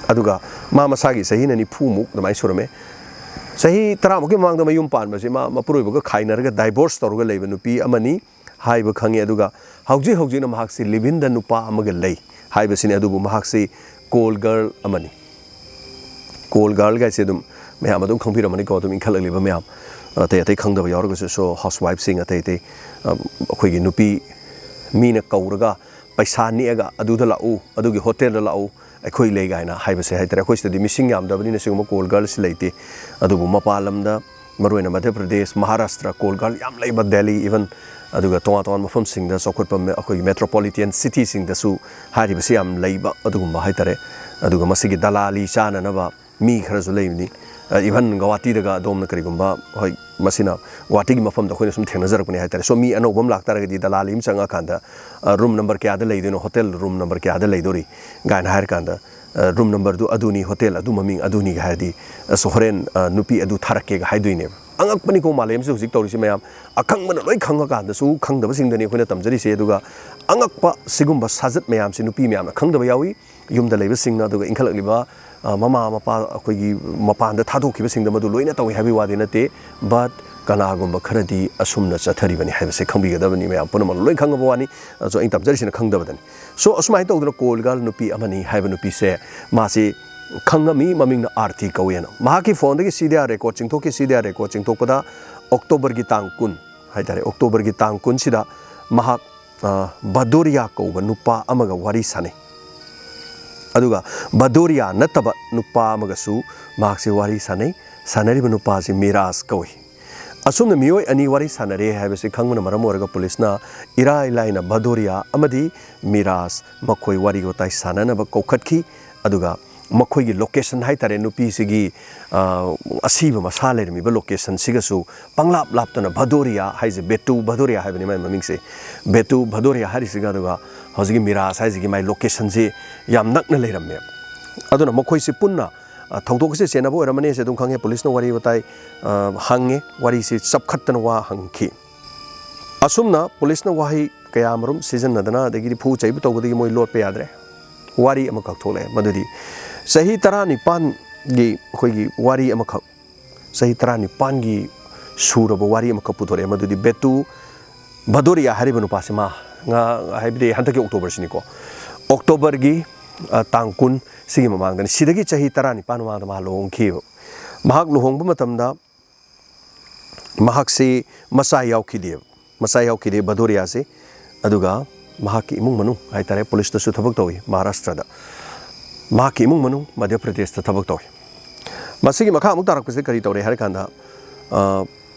ꯑꯗꯨꯒ ꯃꯥ ꯃꯁꯥꯒꯤ ꯆꯍꯤꯅ ꯅꯤꯐꯨꯃꯨꯛ ꯑꯗꯨꯃꯥꯏꯅ ꯁꯨꯔꯝꯃꯦ꯫ ꯆꯍꯤ ꯇꯔꯥꯃꯨꯛꯀꯤ ꯃꯃꯥꯡꯗ ꯃꯌꯨꯝ ꯄꯥꯟꯕꯁꯤ ꯃꯥ ꯃꯄꯨꯔꯣꯏꯕꯒ ꯈꯥꯏꯅꯔꯒ divorce ꯇꯧꯔꯒ ꯂꯩꯕ ꯅꯨꯄꯤ ꯑꯃꯅꯤ ꯍꯥꯏꯕ ꯈꯪꯉꯤ꯫ ꯑꯗꯨꯒ ꯍꯧꯖꯤꯛ ꯍꯧꯖꯤꯛꯅ ꯃꯍꯥꯛꯁꯤ live-inꯗ ꯅꯨꯄꯥ ꯑꯃꯒ ꯂꯩ ꯍꯥꯏꯕꯁꯤꯅꯤ꯫ ꯑꯗꯨꯕꯨ ꯃꯍꯥꯛꯁꯤ call girl ꯑꯃꯅꯤ꯫ Call girl ꯒꯥꯏꯁꯦ ꯑꯗꯨꯝ ꯃꯌꯥꯝ ꯑꯗꯨꯝ ꯈꯪꯕꯤꯔꯝꯃꯅꯤꯀꯣ, ꯑꯗꯨꯝ ꯏꯟꯈꯠꯂꯛꯂꯤꯕ ꯃꯌꯥꯝ, ꯑꯇꯩ ꯑꯇꯩ ꯈꯪꯗꯕ ꯌꯥꯎꯔꯒꯁꯨ꯫ So, housewife ꯁꯤꯡ ꯑꯇꯩ ꯑꯇꯩ, ꯑ, ꯑꯩꯈꯣꯏꯒꯤ ꯅꯨꯄꯤ ꯃꯤꯅ ꯀꯧꯔꯒ ꯄꯩꯁꯥ ꯅꯦꯛꯑꯒ ꯑꯗꯨꯗ ꯂꯥꯛꯎ, ꯑꯗꯨꯒꯤ ꯍꯣꯇꯦꯜꯗ ꯂꯥꯛꯎ, ꯑꯩꯈꯣꯏ ꯂꯩ ꯀꯥꯏꯅ ꯍꯥꯏꯕꯁꯦ ꯍꯥꯏꯇꯥꯔꯦ꯫ ꯑꯩꯈꯣꯏ ꯁꯤꯗꯗꯤ ꯃꯤꯁꯤꯡ ꯌꯥꯝꯗꯕꯅꯤꯅ ꯁꯤꯒꯨꯝꯕ call girl ꯁꯤ ꯂꯩꯇꯦ꯫ ꯑꯗꯨꯕꯨ ꯃꯄꯥꯟ ꯂꯝꯗ, ꯃꯔꯨꯑꯣꯏꯅ ꯃꯙ꯭ꯌ ꯄ꯭ꯔꯗꯦꯁ, ꯃꯍꯥꯔꯥꯁꯇ꯭ꯔ, call girl ꯌꯥꯝ ꯂꯩꯕ, ꯗꯦꯜꯂꯤ, even ꯑꯗꯨꯒ ꯇꯣꯉꯥꯟ ꯇꯣꯉꯥꯟꯕ ꯃꯐꯝꯁꯤꯡꯗ, ꯆꯥꯎꯈꯠꯄ ꯃ-, ꯑꯩꯈꯣꯏꯒꯤ metropolitan city ꯁꯤꯡꯗꯁꯨ ꯍꯥꯏꯔꯤꯕꯁꯤ ꯌꯥꯝ ꯂꯩꯕ ꯑꯗꯨꯒꯨꯝꯕ ꯍꯥꯏꯇꯥꯔꯦ꯫ ꯑꯗꯨꯒ ꯃꯁꯤꯒꯤ ꯗꯂꯥꯂꯤ ꯆꯥꯅꯅꯕ ꯃꯤ ꯈꯔꯁꯨ ꯂꯩꯕꯅꯤ꯫ ꯑ, even ꯒꯧꯍꯥꯇꯤꯗꯒ ꯑꯗꯣꯝꯅ ꯀꯔꯤꯒꯨꯝꯕ, ꯍꯣꯏ, ꯃꯁꯤꯅ ꯒꯧꯍꯥꯇꯤꯒꯤ ꯃꯐꯝꯗ ꯑꯩꯈꯣꯏꯅ ꯁꯨꯝ ꯊꯦꯡꯅꯖꯔꯛꯄꯅꯤ ꯍꯥꯏꯇꯥꯔꯦ꯫ So, ꯃꯤ ꯑꯅꯧꯕ ꯑꯃ ꯂꯥꯛꯇꯥꯔꯒꯗꯤ ꯗꯂꯥꯂꯤ ꯑꯃ ꯆꯪꯉꯀꯥꯟꯗ, ꯑ, room number ꯀꯌꯥꯗ ꯂꯩꯗꯣꯏꯅꯣ, ꯍꯣꯇꯦꯜ room number ꯀꯌꯥꯗ ꯂꯩꯗꯣꯔꯤ ꯀꯥꯏꯅ ꯍꯥꯏꯔꯀꯥꯟꯗ, ꯑ, room number ꯗꯨ ꯑꯗꯨꯅꯤ, ꯍꯣꯇꯦꯜ ꯑꯗꯨ ꯃꯃꯤꯡ ꯑꯗꯨꯅꯤꯒ ꯍꯥꯏꯔꯗꯤ, ꯑꯁ, ꯍꯣꯔꯦꯟ, ꯑ, ꯅꯨꯄꯤ ꯑꯗꯨ ꯊꯥꯔꯛꯀꯦꯒ ꯍꯥꯏꯗꯣꯏꯅꯦꯕ꯫ ꯑꯉꯛꯄꯅꯤꯀꯣ ꯃꯥꯂꯦꯝꯁꯦ ꯍꯧꯖꯤꯛ ꯇꯧꯔꯤꯁꯦ ꯃꯌꯥꯝ꯫ ꯑꯈꯪꯕꯅ ꯂꯣꯏ ꯈꯪꯉꯀꯥꯟꯗꯁꯨ ꯈꯪꯗꯕꯁꯤꯡꯗꯅꯤ ꯑꯩꯈꯣꯏꯅ ꯇꯝꯖꯔꯤꯁꯦ꯫ ꯑꯗꯨꯒ ꯑꯉꯛꯄ ꯁꯤꯒꯨꯝꯕ ꯁꯥꯖꯠ ꯃꯌꯥꯝꯁꯦ ꯅꯨꯄꯤ ꯃꯌꯥꯝꯅ ꯈꯪꯗꯕ ꯌꯥꯎꯏ꯫ ꯌꯨꯝꯗ ꯂꯩꯕꯁꯤꯡꯅ, ꯑꯗꯨꯒ ꯏꯟꯈꯠꯂꯛꯂꯤꯕ, ꯑ, ꯃꯃꯥ ꯃꯄꯥ ꯑꯩꯈꯣꯏꯒꯤ ꯃꯄꯥꯟꯗ ꯊꯥꯗꯣꯛꯈꯤꯕꯁꯤꯡꯗ ꯃꯗꯨ ꯂꯣꯏꯅ ꯇꯧꯏ ꯍꯥꯏꯕꯒꯤ ꯋꯥꯗꯤ ꯅꯠꯇꯦ꯫ But ꯀꯅꯥꯒꯨꯝꯕ ꯈꯔꯗꯤ ꯑꯁꯨꯝꯅ ꯆꯠꯊꯔꯤꯕꯅꯤ ꯍꯥꯏꯕꯁꯦ ꯈꯪꯕꯤꯒꯗꯕꯅꯤ꯫ ꯃꯌꯥꯝ ꯄꯨꯝꯅꯃꯛꯅ ꯂꯣꯏ ꯈꯪꯉꯕ ꯋꯥꯅꯤ꯫ ꯑꯗꯨꯁꯨ ꯑꯩꯅ ꯇꯝꯖꯔꯤꯁꯤꯅ ꯈꯪꯗꯕꯗꯅꯤ꯫ So, ꯑꯁꯨꯃꯥꯏꯅ ꯇꯧꯗꯅ call girl ꯅꯨꯄꯤ ꯑꯃꯅꯤ ꯍꯥꯏꯕ ꯅꯨꯄꯤꯁꯦ ꯃꯥꯁꯤ ꯈꯪꯉꯝꯃꯤ, ꯃꯃꯤꯡꯅ ꯑꯥꯔꯇꯤ ꯀꯧꯋꯦꯅ꯫ ꯃꯍꯥꯛꯀꯤ phoneꯗꯒꯤ CDR record ꯆꯤꯡꯊꯣꯛꯈꯤ꯫ CDR record ꯆꯤꯡꯊꯣꯛꯄꯗ Octoberꯒꯤ ꯇꯥꯡ ꯀꯨꯟ ꯍꯥꯏꯇꯥꯔꯦ, Octoberꯒꯤ ꯇꯥꯡ ꯀꯨꯟꯁꯤꯗ ꯃꯍꯥꯛ, ꯑ, ꯕꯗꯣꯔꯤꯌꯥ ꯀꯧꯕ ꯅꯨꯄꯥ ꯑꯃꯒ ꯋꯥꯔꯤ ꯁꯥꯟꯅꯩ꯫ ꯑꯗꯨꯒ ꯕꯗꯣꯔꯤꯌꯥ ꯅꯠꯇꯕ ꯅꯨꯄꯥ ꯑꯃꯒꯁꯨ ꯃꯍꯥꯛꯁꯦ ꯋꯥꯔꯤ ꯁꯥꯟꯅꯩ꯫ ꯁꯥꯟꯅꯔꯤꯕ ꯅꯨꯄꯥꯁꯤ ꯃꯤꯔꯥꯖ ꯀꯧꯏ꯫ ꯑꯁꯨꯝꯅ ꯃꯤꯑꯣꯏ ꯑꯅꯤ ꯋꯥꯔꯤ ꯁꯥꯟꯅꯔꯦ ꯍꯥꯏꯕꯁꯤ ꯈꯪꯕꯅ ꯃꯔꯝ ꯑꯣꯏꯔꯒ ꯄꯨꯂꯤꯁꯅ ꯏꯔꯥꯏ ꯂꯥꯏꯅ ꯚꯗꯣꯔꯤꯌꯥ ꯑꯃꯗꯤ ꯃꯤꯔꯥꯖ ꯃꯈꯣꯏ ꯋꯥꯔꯤ ꯋꯥꯇꯥꯏ ꯁꯥꯟꯅꯅꯕ ꯀꯧꯈꯠꯈꯤ꯫ ꯑꯗꯨꯒ ꯃꯈꯣꯏꯒꯤ ꯂꯣꯀꯦꯁꯟ ꯍꯥꯏꯇꯥꯔꯦ, ꯅꯨꯄꯤꯁꯤꯒꯤ, ꯑ, ꯑꯁꯤꯕ ꯃꯁꯥ ꯂꯩꯔꯝꯃꯤꯕ ꯂꯣꯀꯦꯁꯟꯁꯤꯒꯁꯨ ꯄꯪꯂꯥꯞ ꯂꯥꯞꯇꯅ, ꯚꯗꯣꯔꯤꯌꯥ ꯍꯥꯏꯁꯦ, ꯕꯦꯇꯨ ꯚꯗꯣꯔꯤꯌꯥ ꯍꯥꯏꯕꯅꯤ ꯃꯥꯏ ꯃꯃꯤꯡꯁꯦ, ꯕꯦꯇꯨ ꯚꯗꯣꯔꯤꯌꯥ ꯍꯥꯏꯔꯤꯁꯤꯒ ꯑꯗꯨꯒ ꯍꯧꯖꯤꯛꯀꯤ ꯃꯤꯔꯥꯖ ꯍꯥꯏꯁꯤꯒꯤ ꯃꯥꯏ ꯂꯣꯀꯦꯁꯟꯁꯤ ꯌꯥꯝ ꯅꯛꯅ ꯂꯩꯔꯝꯃꯦ꯫ ꯑꯗꯨꯅ ꯃꯈꯣꯏꯁꯤ ꯄꯨꯟꯅ, ꯑ, ꯊꯧꯗꯣꯛ ꯑꯁꯤ ꯆꯦꯟꯅꯕ ꯑꯣꯏꯔꯝꯃꯅꯤ ꯍꯥꯏꯁꯦ ꯑꯗꯨꯝ ꯈꯪꯉꯦ꯫ ꯄꯨꯂꯤꯁꯅ ꯋꯥꯔꯤ ꯋꯥꯇꯥꯏ, ꯑ, ꯍꯪꯉꯦ, ꯋꯥꯔꯤꯁꯤ ꯆꯞꯈꯠꯇꯅ ꯋꯥ ꯍꯪꯈꯤ꯫ ꯑꯁꯨꯝꯅ ꯄꯨꯂꯤꯁꯅ ꯋꯥꯍꯩ ꯀꯌꯥꯃꯔꯨꯝ ꯁꯤꯖꯤꯟꯅꯗꯅ, ꯑꯗꯒꯤꯗꯤ ꯐꯨ ꯆꯩꯕ ꯇꯧꯕꯗꯒꯤ ꯃꯣꯏ ꯂꯣꯠꯄ ꯌꯥꯗ꯭ꯔꯦ꯫ ꯋꯥꯔꯤ ꯑꯃꯈꯛ ꯊꯣꯛꯂꯛꯑꯦ, ꯃꯗꯨꯗꯤ ꯆꯍꯤ ꯇꯔꯥꯅꯤꯄꯥꯟꯒꯤ ꯑꯩꯈꯣꯏꯒꯤ ꯋꯥꯔꯤ ꯑꯃꯈꯛ, ꯆꯍꯤ ꯇꯔꯥꯅꯤꯄꯥꯟꯒꯤ ꯁꯨꯔꯕ ꯋꯥꯔꯤ ꯑꯃꯈꯛ ꯄꯨꯊꯣꯔꯛꯑꯦ, ꯃꯗꯨꯗꯤ ꯕꯦꯇꯨ ꯚꯗꯣꯔꯤꯌꯥ ꯍꯥꯏꯔꯤꯕ ꯅꯨꯄꯥꯁꯤ ꯃꯥ, ꯉꯥ, ꯍꯥꯏꯕꯗꯤ ꯍꯟꯗꯛꯀꯤ ꯑꯣꯛꯇꯣꯕꯔꯁꯤꯅꯤꯀꯣ, ꯑꯣꯛꯇꯣꯕꯔꯒꯤ, ꯑ, ꯇꯥꯡ ꯀꯨꯟ ꯁꯤꯒꯤ ꯃꯃꯥꯡꯗꯅꯤ, ꯁꯤꯗꯒꯤ ꯆꯍꯤ ꯇꯔꯥꯅꯤꯄꯥꯟ ꯃꯃꯥꯡꯗ ꯃꯥ ꯂꯨꯍꯣꯡꯈꯤꯕ꯫ ꯃꯍꯥꯛ ꯂꯨꯍꯣꯡꯕ ꯃꯇꯝꯗ ꯃꯍꯥꯛꯁꯤ ꯃꯆꯥ ꯌꯥꯎꯈꯤꯗꯦꯕ, ꯃꯆꯥ ꯌꯥꯎꯈꯤꯗꯦ ꯚꯗꯣꯔꯤꯌꯥꯁꯤ꯫ ꯑꯗꯨꯒ ꯃꯍꯥꯛꯀꯤ ꯏꯃꯨꯡ ꯃꯅꯨꯡ ꯍꯥꯏꯇꯥꯔꯦ, ꯄꯨꯂꯤꯁꯇꯁꯨ ꯊꯕꯛ ꯇꯧꯏ ꯃꯍꯥꯔꯥꯁꯇ꯭ꯔꯗ꯫ ꯃꯍꯥꯛꯀꯤ ꯏꯃꯨꯡ ꯃꯅꯨꯡ ꯃꯙ꯭ꯌ ꯄ꯭ꯔꯗꯦꯁꯇ ꯊꯕꯛ ꯇꯧꯏ꯫ ꯃꯁꯤꯒꯤ ꯃꯈꯥ ꯑꯃꯨꯛ ꯇꯥꯔꯛꯄꯁꯦ ꯀꯔꯤ ꯇꯧꯔꯦ ꯍꯥꯏꯔ ꯀꯥꯟꯗ, ꯑ,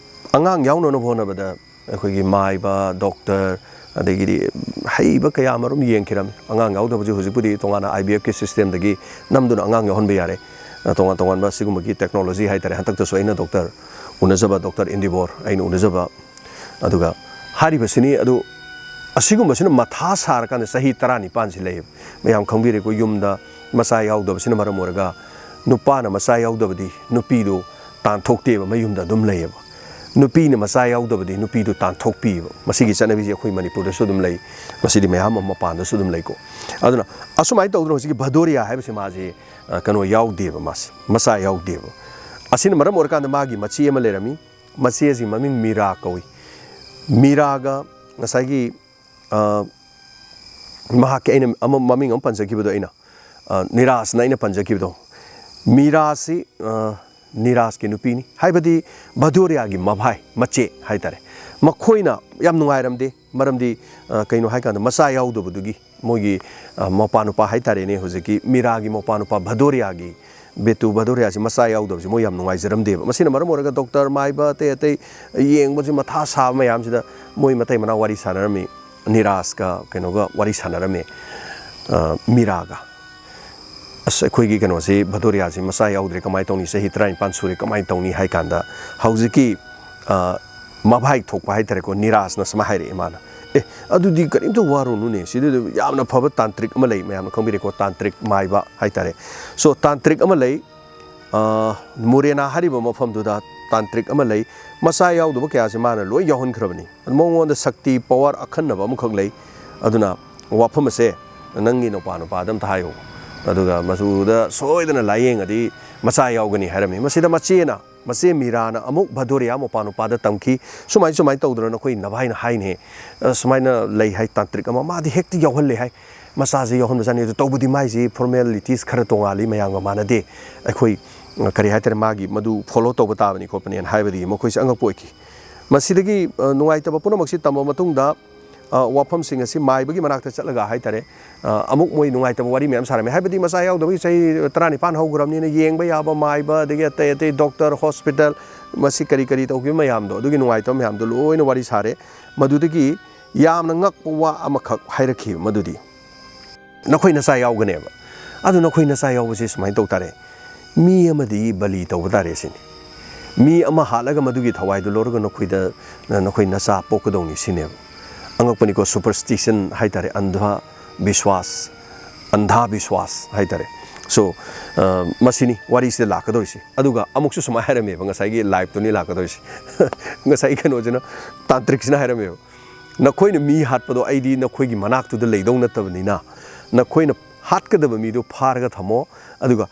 ꯑꯉꯥꯡ ꯌꯥꯎꯅꯅꯕ ꯍꯣꯠꯅꯕꯗ ꯑꯩꯈꯣꯏꯒꯤ ꯃꯥꯏꯕ, ꯗꯣꯛꯇꯔ, ꯑꯗꯒꯤꯗꯤ ꯍꯩꯕ ꯀꯌꯥ ꯑꯃꯔꯣꯝ ꯌꯦꯡꯈꯤꯔꯝꯃꯤ꯫ ꯑꯉꯥꯡ ꯌꯥꯎꯗꯕꯁꯨ ꯍꯧꯖꯤꯛꯄꯨꯗꯤ ꯇꯣꯉꯥꯟꯅ ꯑꯥꯏ ꯕꯤ ꯑꯦꯐꯀꯤ ꯁꯤꯁꯇꯦꯝꯗꯒꯤ ꯅꯝꯗꯨꯅ ꯑꯉꯥꯡ ꯌꯥꯎꯍꯟꯕ ꯌꯥꯔꯦ꯫ ꯑ, ꯇꯣꯉꯥꯟ ꯇꯣꯉꯥꯟꯕ ꯁꯤꯒꯨꯝꯕꯒꯤ ꯇꯦꯛꯅꯣꯂꯣꯖꯤ ꯍꯥꯏꯇꯥꯔꯦ꯫ ꯍꯟꯗꯛꯇꯁꯨ ꯑꯩꯅ ꯗꯣꯛꯇꯔ ꯎꯅꯖꯕ, ꯗꯣꯛꯇꯔ ꯏꯟꯗꯤꯕꯣꯔ ꯑꯩꯅ ꯎꯅꯖꯕ, ꯑꯗꯨꯒ ꯍꯥꯏꯔꯤꯕꯁꯤꯅꯤ꯫ ꯑꯗꯨ ꯑꯁꯤꯒꯨꯝꯕꯁꯤꯅ ꯃꯊꯥ ꯁꯥꯔꯀꯥꯟꯗ ꯆꯍꯤ ꯇꯔꯥꯅꯤꯄꯥꯟꯁꯤ ꯂꯩꯌꯦꯕ꯫ ꯃꯌꯥꯝ ꯈꯪꯕꯤꯔꯦꯀꯣ, ꯌꯨꯝꯗ ꯃꯆꯥ ꯌꯥꯎꯗꯕꯁꯤꯅ ꯃꯔꯝ ꯑꯣꯏꯔꯒ ꯅꯨꯄꯥꯅ ꯃꯆꯥ ꯌꯥꯎꯗꯕꯗꯤ ꯅꯨꯄꯤꯗꯨ ꯇꯥꯟꯊꯣꯛꯇꯦꯕ, ꯃꯌꯨꯝꯗ ꯑꯗꯨꯝ ꯂꯩꯌꯦꯕ꯫ ꯅꯨꯄꯤꯅ ꯃꯆꯥ ꯌꯥꯎꯗꯕꯗꯤ ꯅꯨꯄꯤꯗꯨ ꯇꯥꯟꯊꯣꯛꯄꯤꯕ꯫ ꯃꯁꯤꯒꯤ ꯆꯠꯅꯕꯤꯁꯤ ꯑꯩꯈꯣꯏ ꯃꯅꯤꯄꯨꯔꯗꯁꯨ ꯑꯗꯨꯝ ꯂꯩ꯫ ꯃꯁꯤꯗꯤ ꯃꯌꯥꯝ ꯑꯃ ꯃꯄꯥꯟꯗꯁꯨ ꯑꯗꯨꯝ ꯂꯩꯀꯣ꯫ ꯑꯗꯨꯅ ꯑꯁꯨꯃꯥꯏꯅ ꯇꯧꯗꯅ ꯍꯧꯖꯤꯛꯀꯤ ꯚꯗꯣꯔꯤꯌꯥ ꯍꯥꯏꯕꯁꯤ ꯃꯥꯁꯤ, ꯑ, ꯀꯩꯅꯣ ꯌꯥꯎꯗꯦꯕ, ꯃꯥꯁꯤ ꯃꯆꯥ ꯌꯥꯎꯗꯦꯕ꯫ ꯑꯁꯤꯅ ꯃꯔꯝ ꯑꯣꯏꯔꯀꯥꯟꯗ ꯃꯥꯒꯤ ꯃꯆꯦ ꯑꯃ ꯂꯩꯔꯝꯃꯤ꯫ ꯃꯆꯦꯁꯤ ꯃꯃꯤꯡ ꯃꯤꯔꯥ ꯀꯧꯏ꯫ ꯃꯤꯔꯥꯒ ꯉꯁꯥꯏꯒꯤ, ꯑ, ꯃꯍꯥꯛꯀꯤ ꯑꯩꯅ ꯑꯃ, ꯃꯃꯤꯡ ꯑꯃ ꯄꯟꯖꯈꯤꯕꯗꯣ ꯑꯩꯅ, ꯑ, ꯅꯤꯔꯥꯖꯅ ꯑꯩꯅ ꯄꯟꯖꯈꯤꯕꯗꯣ, ꯃꯤꯔꯥꯁꯤ, ꯑ, ꯅꯤꯔꯥꯖꯀꯤ ꯅꯨꯄꯤꯅꯤ, ꯍꯥꯏꯕꯗꯤ ꯚꯗꯣꯔꯤꯌꯥꯒꯤ ꯃꯚꯥꯏ, ꯃꯆꯦ ꯍꯥꯏꯇꯥꯔꯦ꯫ ꯃꯈꯣꯏꯅ ꯌꯥꯝ ꯅꯨꯡꯉꯥꯏꯔꯝꯗꯦ꯫ ꯃꯔꯝꯗꯤ, ꯑ, ꯀꯩꯅꯣ ꯍꯥꯏꯀꯥꯟꯗ, ꯃꯆꯥ ꯌꯥꯎꯗꯕꯗꯨꯒꯤ ꯃꯣꯏꯒꯤ, ꯑ, ꯃꯧꯄꯥ ꯅꯨꯄꯥ ꯍꯥꯏꯇꯥꯔꯦꯅꯦ, ꯍꯧꯖꯤꯛꯀꯤ ꯃꯤꯔꯥꯒꯤ ꯃꯧꯄꯥ ꯅꯨꯄꯥ ꯚꯗꯣꯔꯤꯌꯥꯒꯤ, ꯕꯦꯇꯨ ꯚꯗꯣꯔꯤꯌꯥꯁꯤ ꯃꯆꯥ ꯌꯥꯎꯗꯕꯁꯤ ꯃꯣꯏ ꯌꯥꯝ ꯅꯨꯡꯉꯥꯏꯖꯔꯝꯗꯦꯕ꯫ ꯃꯁꯤꯅ ꯃꯔꯝ ꯑꯣꯏꯔꯒ ꯗꯣꯛꯇꯔ ꯃꯥꯏꯕ ꯑꯇꯩ ꯑꯇꯩ ꯌꯦꯡꯕꯁꯤ ꯃꯊꯥ ꯁꯥꯕ ꯃꯌꯥꯝꯁꯤꯗ ꯃꯣꯏ ꯃꯇꯩ ꯃꯅꯥꯎ ꯋꯥꯔꯤ ꯁꯥꯟꯅꯔꯝꯃꯤ, ꯅꯤꯔꯥꯖꯀ ꯀꯩꯅꯣꯒ ꯋꯥꯔꯤ ꯁꯥꯟꯅꯔꯝꯃꯤ, ꯑ, ꯃꯤꯔꯥꯒ꯫ "ꯑꯁ, ꯑꯩꯈꯣꯏꯒꯤ ꯀꯩꯅꯣꯁꯤ, ꯚꯗꯣꯔꯤꯌꯥꯁꯤ ꯃꯆꯥ ꯌꯥꯎꯗ꯭ꯔꯦ, ꯀꯃꯥꯏꯅ ꯇꯧꯅꯤ? ꯆꯍꯤ ꯇꯔꯥꯅꯤꯄꯥꯟ ꯁꯨꯔꯦ, ꯀꯃꯥꯏꯅ ꯇꯧꯅꯤ?" ꯍꯥꯏ ꯀꯥꯟꯗ, ꯍꯧꯖꯤꯛꯀꯤ, ꯑ, ꯃꯚꯥꯏ ꯊꯣꯛꯄ ꯍꯥꯏꯇꯥꯔꯦꯀꯣ, ꯅꯤꯔꯥꯖꯅ ꯁꯨꯃꯥꯏꯅ ꯍꯥꯏꯔꯛꯑꯦ ꯃꯥꯅ, "ꯑꯦ, ꯑꯗꯨꯗꯤ ꯀꯔꯤꯝꯇ ꯋꯥꯔꯨꯅꯨꯅꯦ, ꯁꯤꯗ ꯌꯥꯝꯅ ꯐꯕ ꯇꯥꯟꯇ꯭ꯔꯤꯛ ꯑꯃ ꯂꯩ, ꯃꯌꯥꯝꯅ ꯈꯪꯕꯤꯔꯦꯀꯣ, ꯇꯥꯟꯇ꯭ꯔꯤꯛ ꯃꯥꯏꯕ ꯍꯥꯏꯇꯥꯔꯦ꯫ So, ꯇꯥꯟꯇ꯭ꯔꯤꯛ ꯑꯃ ꯂꯩ, ꯑ, ꯃꯨꯔꯦꯅꯥ ꯍꯥꯏꯔꯤꯕ ꯃꯐꯝꯗꯨꯗ ꯇꯥꯟꯇ꯭ꯔꯤꯛ ꯑꯃ ꯂꯩ, ꯃꯆꯥ ꯌꯥꯎꯗꯕ ꯀꯌꯥꯁꯦ ꯃꯥꯅ ꯂꯣꯏ ꯌꯥꯎꯍꯟꯈ꯭ꯔꯕꯅꯤ꯫ ꯃꯉꯣꯟꯗ ꯁꯛꯇꯤ, ꯄꯋꯥꯔ ꯑꯈꯟꯅꯕ ꯑꯃꯈꯛ ꯂꯩ꯫ ꯑꯗꯨꯅ ꯋꯥꯐꯝ ꯑꯁꯦ ꯅꯪꯒꯤ ꯅꯨꯄꯥ ꯅꯨꯄꯥꯗ ꯑꯝꯇ ꯍꯥꯏꯌꯨ, ꯑꯗꯨꯒ ꯃꯗꯨꯗ ꯁꯣꯏꯗꯅ ꯂꯥꯏꯌꯦꯡꯉꯗꯤ ꯃꯆꯥ ꯌꯥꯎꯒꯅꯤ" ꯍꯥꯏꯔꯝꯃꯤ꯫ ꯃꯁꯤꯗ ꯃꯆꯦꯅ, ꯃꯆꯦ ꯃꯤꯔꯥꯅ ꯑꯃꯨꯛ ꯚꯗꯣꯔꯤꯌꯥ ꯃꯧꯄꯥ ꯅꯨꯄꯥꯗ ꯇꯝꯈꯤ, "ꯁꯨꯃꯥꯏ ꯁꯨꯃꯥꯏꯅ ꯇꯧꯗꯅ ꯅꯈꯣꯏ ꯅꯚꯥꯏꯅ ꯍꯥꯏꯅꯦ, ꯑ, ꯁꯨꯃꯥꯏꯅ ꯂꯩ ꯍꯥꯏ, ꯇꯥꯟꯇ꯭ꯔꯤꯛ ꯑꯃ, ꯃꯥꯗꯤ ꯍꯦꯛꯇ ꯌꯥꯎꯍꯜꯂꯦ ꯍꯥꯏ, ꯃꯆꯥꯁꯦ ꯌꯥꯎꯍꯟꯕꯖꯥꯠꯅꯤ꯫ ꯑꯗꯨ ꯇꯧꯕꯗꯤ ꯃꯥꯏꯁꯤ ꯐꯣꯔꯃꯦꯂꯤꯇꯤꯁ ꯈꯔ ꯇꯣꯉꯥꯜꯂꯤ, ꯃꯌꯥꯝꯒ ꯃꯥꯟꯅꯗꯦ, ꯑꯩꯈꯣꯏ, ꯑ, ꯀꯔꯤ ꯍꯥꯏꯇꯥꯔꯦ, ꯃꯥꯒꯤ ꯃꯗꯨ ꯐꯣꯂꯣ ꯇꯧꯕ ꯇꯥꯕꯅꯤ ꯈꯣꯠꯄꯅꯦꯅ" ꯍꯥꯏꯕꯗꯒꯤ ꯃꯈꯣꯏꯁꯦ ꯑꯉꯛꯄ ꯑꯣꯏꯈꯤ꯫ ꯃꯁꯤꯗꯒꯤ, ꯑ, ꯅꯨꯡꯉꯥꯏꯇꯕ ꯄꯨꯝꯅꯃꯛꯁꯤ ꯇꯝꯕ ꯃꯇꯨꯡꯗ, ꯑ, ꯋꯥꯐꯝꯁꯤꯡ ꯑꯁꯤ ꯃꯥꯏꯕꯒꯤ ꯃꯅꯥꯛꯇ ꯆꯠꯂꯒ ꯍꯥꯏꯇꯥꯔꯦ, ꯑ, ꯑꯃꯨꯛ ꯃꯣꯏ ꯅꯨꯡꯉꯥꯏꯇꯕ ꯋꯥꯔꯤ ꯃꯌꯥꯝ ꯁꯥꯔꯝꯃꯤ꯫ ꯍꯥꯏꯕꯗꯤ ꯃꯆꯥ ꯌꯥꯎꯗꯕꯒꯤ ꯆꯍꯤ ꯇꯔꯥꯅꯤꯄꯥꯟ ꯍꯧꯈ꯭ꯔꯕꯅꯤꯅ ꯌꯦꯡꯕ ꯌꯥꯕ ꯃꯥꯏꯕ, ꯑꯗꯒꯤ ꯑꯇꯩ ꯑꯇꯩ ꯗꯣꯛꯇꯔ, ꯍꯣꯁꯄꯤꯇꯥꯜ, ꯃꯁꯤ ꯀꯔꯤ ꯀꯔꯤ ꯇꯧꯈꯤꯕ ꯃꯌꯥꯝꯗꯣ, ꯑꯗꯨꯒꯤ ꯅꯨꯡꯉꯥꯏꯇꯕ ꯃꯌꯥꯝꯗꯣ ꯂꯣꯏꯅ ꯋꯥꯔꯤ ꯁꯥꯔꯦ꯫ ꯃꯗꯨꯗꯒꯤ ꯌꯥꯝꯅ ꯉꯛꯄ ꯋꯥ ꯑꯃꯈꯛ ꯍꯥꯏꯔꯛꯈꯤꯕ, ꯃꯗꯨꯗꯤ, "ꯅꯈꯣꯏ ꯅꯆꯥ ꯌꯥꯎꯒꯅꯦꯕ꯫ ꯑꯗꯨ ꯅꯈꯣꯏ ꯅꯆꯥ ꯌꯥꯎꯕꯁꯦ ꯁꯨꯃꯥꯏꯅ ꯇꯧ ꯇꯥꯔꯦ, ꯃꯤ ꯑꯃꯗꯤ ꯕꯂꯤ ꯇꯧꯕ ꯇꯥꯔꯦ ꯁꯤꯅꯤ꯫ ꯃꯤ ꯑꯃ ꯍꯥꯠꯂꯒ ꯃꯗꯨꯒꯤ ꯊꯋꯥꯏꯗꯨ ꯂꯧꯔꯒ ꯅꯈꯣꯏꯗ, ꯅꯈꯣꯏ ꯅꯆꯥ ꯄꯣꯛꯀꯗꯧꯅꯤ ꯁꯤꯅꯦꯕ"꯫ ꯑꯉꯛꯄꯅꯤꯀꯣ, ꯁꯨꯄꯔꯁ꯭ꯇꯤꯁꯟ ꯍꯥꯏꯇꯥꯔꯦ, ꯑꯟꯙ ꯕꯤꯁ꯭ꯋꯥꯁ, ꯑꯟꯙꯥ ꯕꯤꯁ꯭ꯋꯥꯁ ꯍꯥꯏꯇꯥꯔꯦ꯫ So, ꯑ, ꯃꯁꯤꯅꯤ ꯋꯥꯔꯤꯁꯤꯗ ꯂꯥꯛꯀꯗꯧꯔꯤꯁꯤ꯫ ꯑꯗꯨꯒ ꯑꯃꯨꯛꯁꯨ ꯁꯨꯃꯥꯏꯅ ꯍꯥꯏꯔꯝꯃꯦꯕ, ꯉꯁꯥꯏꯒꯤ ꯂꯥꯏꯐꯇꯨꯅꯤ ꯂꯥꯛꯀꯗꯧꯔꯤꯁꯤ꯫ ꯉꯁꯥꯏꯒꯤ ꯀꯩꯅꯣꯁꯤꯅ, ꯇꯥꯟꯇ꯭ꯔꯤꯛꯁꯤꯅ ꯍꯥꯏꯔꯝꯃꯦꯕ, "ꯅꯈꯣꯏꯅ ꯃꯤ ꯍꯥꯠꯄꯗꯣ ꯑꯩꯗꯤ ꯅꯈꯣꯏꯒꯤ ꯃꯅꯥꯛꯇꯨꯗ ꯂꯩꯗꯧ ꯅꯠꯇꯕꯅꯤꯅ, ꯅꯈꯣꯏꯅ ꯍꯥꯠꯀꯗꯕ ꯃꯤꯗꯣ ꯐꯥꯔꯒ ꯊꯝꯃꯣ, ꯑꯗꯨꯒ,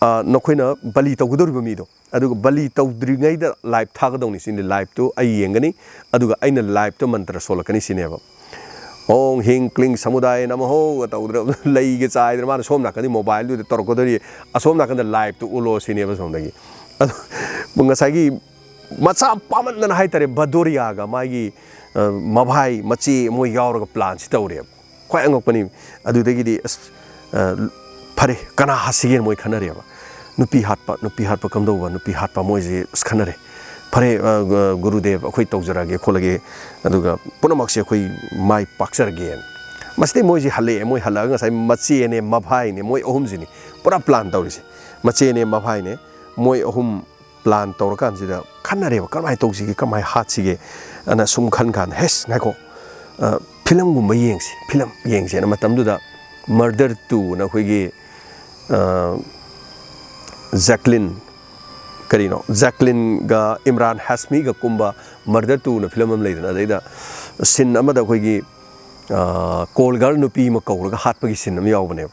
ꯑ, ꯅꯈꯣꯏꯅ ꯕꯂꯤ ꯇꯧꯒꯗꯧꯔꯤꯕ ꯃꯤꯗꯣ, ꯑꯗꯨꯒ ꯕꯂꯤ ꯇꯧꯗ꯭ꯔꯤꯉꯩꯗ ꯂꯥꯏꯐ ꯊꯥꯒꯗꯧꯅꯤ ꯁꯤꯅꯤ, ꯂꯥꯏꯐꯇꯨ ꯑꯩ ꯌꯦꯡꯒꯅꯤ, ꯑꯗꯨꯒ ꯑꯩꯅ ꯂꯥꯏꯐꯇ ꯃꯟꯇ꯭ꯔ ꯁꯣꯜꯂꯛꯀꯅꯤ" ꯁꯤꯅꯦꯕ꯫ "ꯑꯣꯡ ꯍꯤꯡ ꯀ꯭ꯂꯤꯡ ꯁꯃꯨꯗꯥꯌ ꯅꯃꯍꯣꯒ" ꯇꯧꯗꯅ, ꯂꯩꯒ ꯆꯥꯏꯗꯅ, ꯃꯥꯅ ꯁꯣꯝ ꯅꯥꯀꯟꯗꯤ ꯃꯣꯕꯥꯏꯜꯗꯨꯗ ꯇꯧꯔꯛꯀꯗꯧꯔꯤ, ꯑꯁꯣꯝ ꯅꯥꯀꯟꯗ ꯂꯥꯏꯐꯇꯨ ꯎꯠꯂꯣ ꯁꯤꯅꯦꯕ ꯁꯣꯝꯗꯒꯤ꯫ ꯑꯗꯣ ꯉꯁꯥꯏꯒꯤ ꯃꯆꯥ ꯄꯥꯝꯃꯟꯗꯅ ꯍꯥꯏꯇꯥꯔꯦ, ꯕꯗꯣꯔꯤꯌꯥꯒ ꯃꯥꯒꯤ, ꯑ, ꯃꯚꯥꯏ ꯃꯆꯦ ꯃꯣꯏ ꯌꯥꯎꯔꯒ ꯄ꯭ꯂꯥꯟꯁꯤ ꯇꯧꯔꯦꯕ꯫ ꯈ꯭ꯋꯥꯏ ꯑꯉꯛꯄꯅꯤ꯫ ꯑꯗꯨꯗꯒꯤꯗꯤ ꯑꯁ, ꯑ, ꯐꯔꯦ, ꯀꯅꯥ ꯍꯥꯠꯁꯤꯒꯦꯅ ꯃꯣꯏ ꯈꯟꯅꯔꯦꯕ꯫ ꯅꯨꯄꯤ ꯍꯥꯠꯄ, ꯅꯨꯄꯤ ꯍꯥꯠꯄ ꯀꯝꯗꯧꯕ, ꯅꯨꯄꯤ ꯍꯥꯠꯄ ꯃꯣꯏꯁꯦ ꯑꯁ ꯈꯟꯅꯔꯦ꯫ ꯐꯔꯦ, ꯑ, ꯒ-, ꯒꯨꯔꯨꯗꯦꯕ, ꯑꯩꯈꯣꯏ ꯇꯧꯖꯔꯛꯑꯒꯦ ꯈꯣꯠꯂꯒꯦ, ꯑꯗꯨꯒ ꯄꯨꯝꯅꯃꯛꯁꯦ ꯑꯩꯈꯣꯏ ꯃꯥꯏ ꯄꯥꯛꯆꯔꯒꯦꯅ꯫ ꯃꯁꯤꯗꯤ ꯃꯣꯏꯁꯤ ꯍꯜꯂꯛꯑꯦ꯫ ꯃꯣꯏ ꯍꯜꯂꯛꯑꯒ ꯉꯁꯥꯏ ꯃꯆꯦꯅꯦ, ꯃꯚꯥꯏꯅꯦ, ꯃꯣꯏ ꯑꯍꯨꯝꯁꯤꯅꯤ ꯄꯨꯔꯥ ꯄ꯭ꯂꯥꯟ ꯇꯧꯔꯤꯁꯦ꯫ ꯃꯆꯦꯅꯦ, ꯃꯚꯥꯏꯅꯦ, ꯃꯣꯏ ꯑꯍꯨꯝ ꯄ꯭ꯂꯥꯟ ꯇꯧꯔꯀꯥꯟꯁꯤꯗ ꯈꯟꯅꯔꯦꯕ, ꯀꯔꯝꯍꯥꯏꯅ ꯇꯧꯁꯤꯒꯦ, ꯀꯔꯝꯍꯥꯏꯅ ꯍꯥꯠꯁꯤꯒꯦ ꯑꯅ ꯁꯨꯝ ꯈꯟ ꯀꯥꯟꯗ, "ꯍꯦꯁ, ꯉꯥꯏꯈꯣ, ꯑ, ꯐꯤꯂꯝꯒꯨꯝꯕ ꯌꯦꯡꯁꯤ, ꯐꯤꯂꯝ ꯌꯦꯡꯁꯦꯅ" ꯃꯇꯝꯗꯨꯗ ꯃꯔꯗꯔ ꯇꯨꯅ ꯑꯩꯈꯣꯏꯒꯤ, ꯑ, ꯖꯦꯛꯂꯤꯟ, ꯀꯔꯤꯅꯣ, ꯖꯦꯛꯂꯤꯟꯒ ꯏꯝꯔꯥꯟ ꯍꯥꯁꯃꯤꯒ ꯀꯨꯝꯕ ꯃꯔꯗꯔ ꯇꯨꯅ ꯐꯤꯂꯝ ꯑꯃ ꯂꯩꯗꯅ, ꯑꯗꯩꯗ ꯁꯤꯟ ꯑꯃꯗ ꯑꯩꯈꯣꯏꯒꯤ, ꯑ, ꯀꯣꯜ ꯒꯥꯔꯜ ꯅꯨꯄꯤ ꯑꯃ ꯀꯧꯔꯒ ꯍꯥꯠꯄꯒꯤ ꯁꯤꯟ ꯑꯃ ꯌꯥꯎꯕꯅꯦꯕ꯫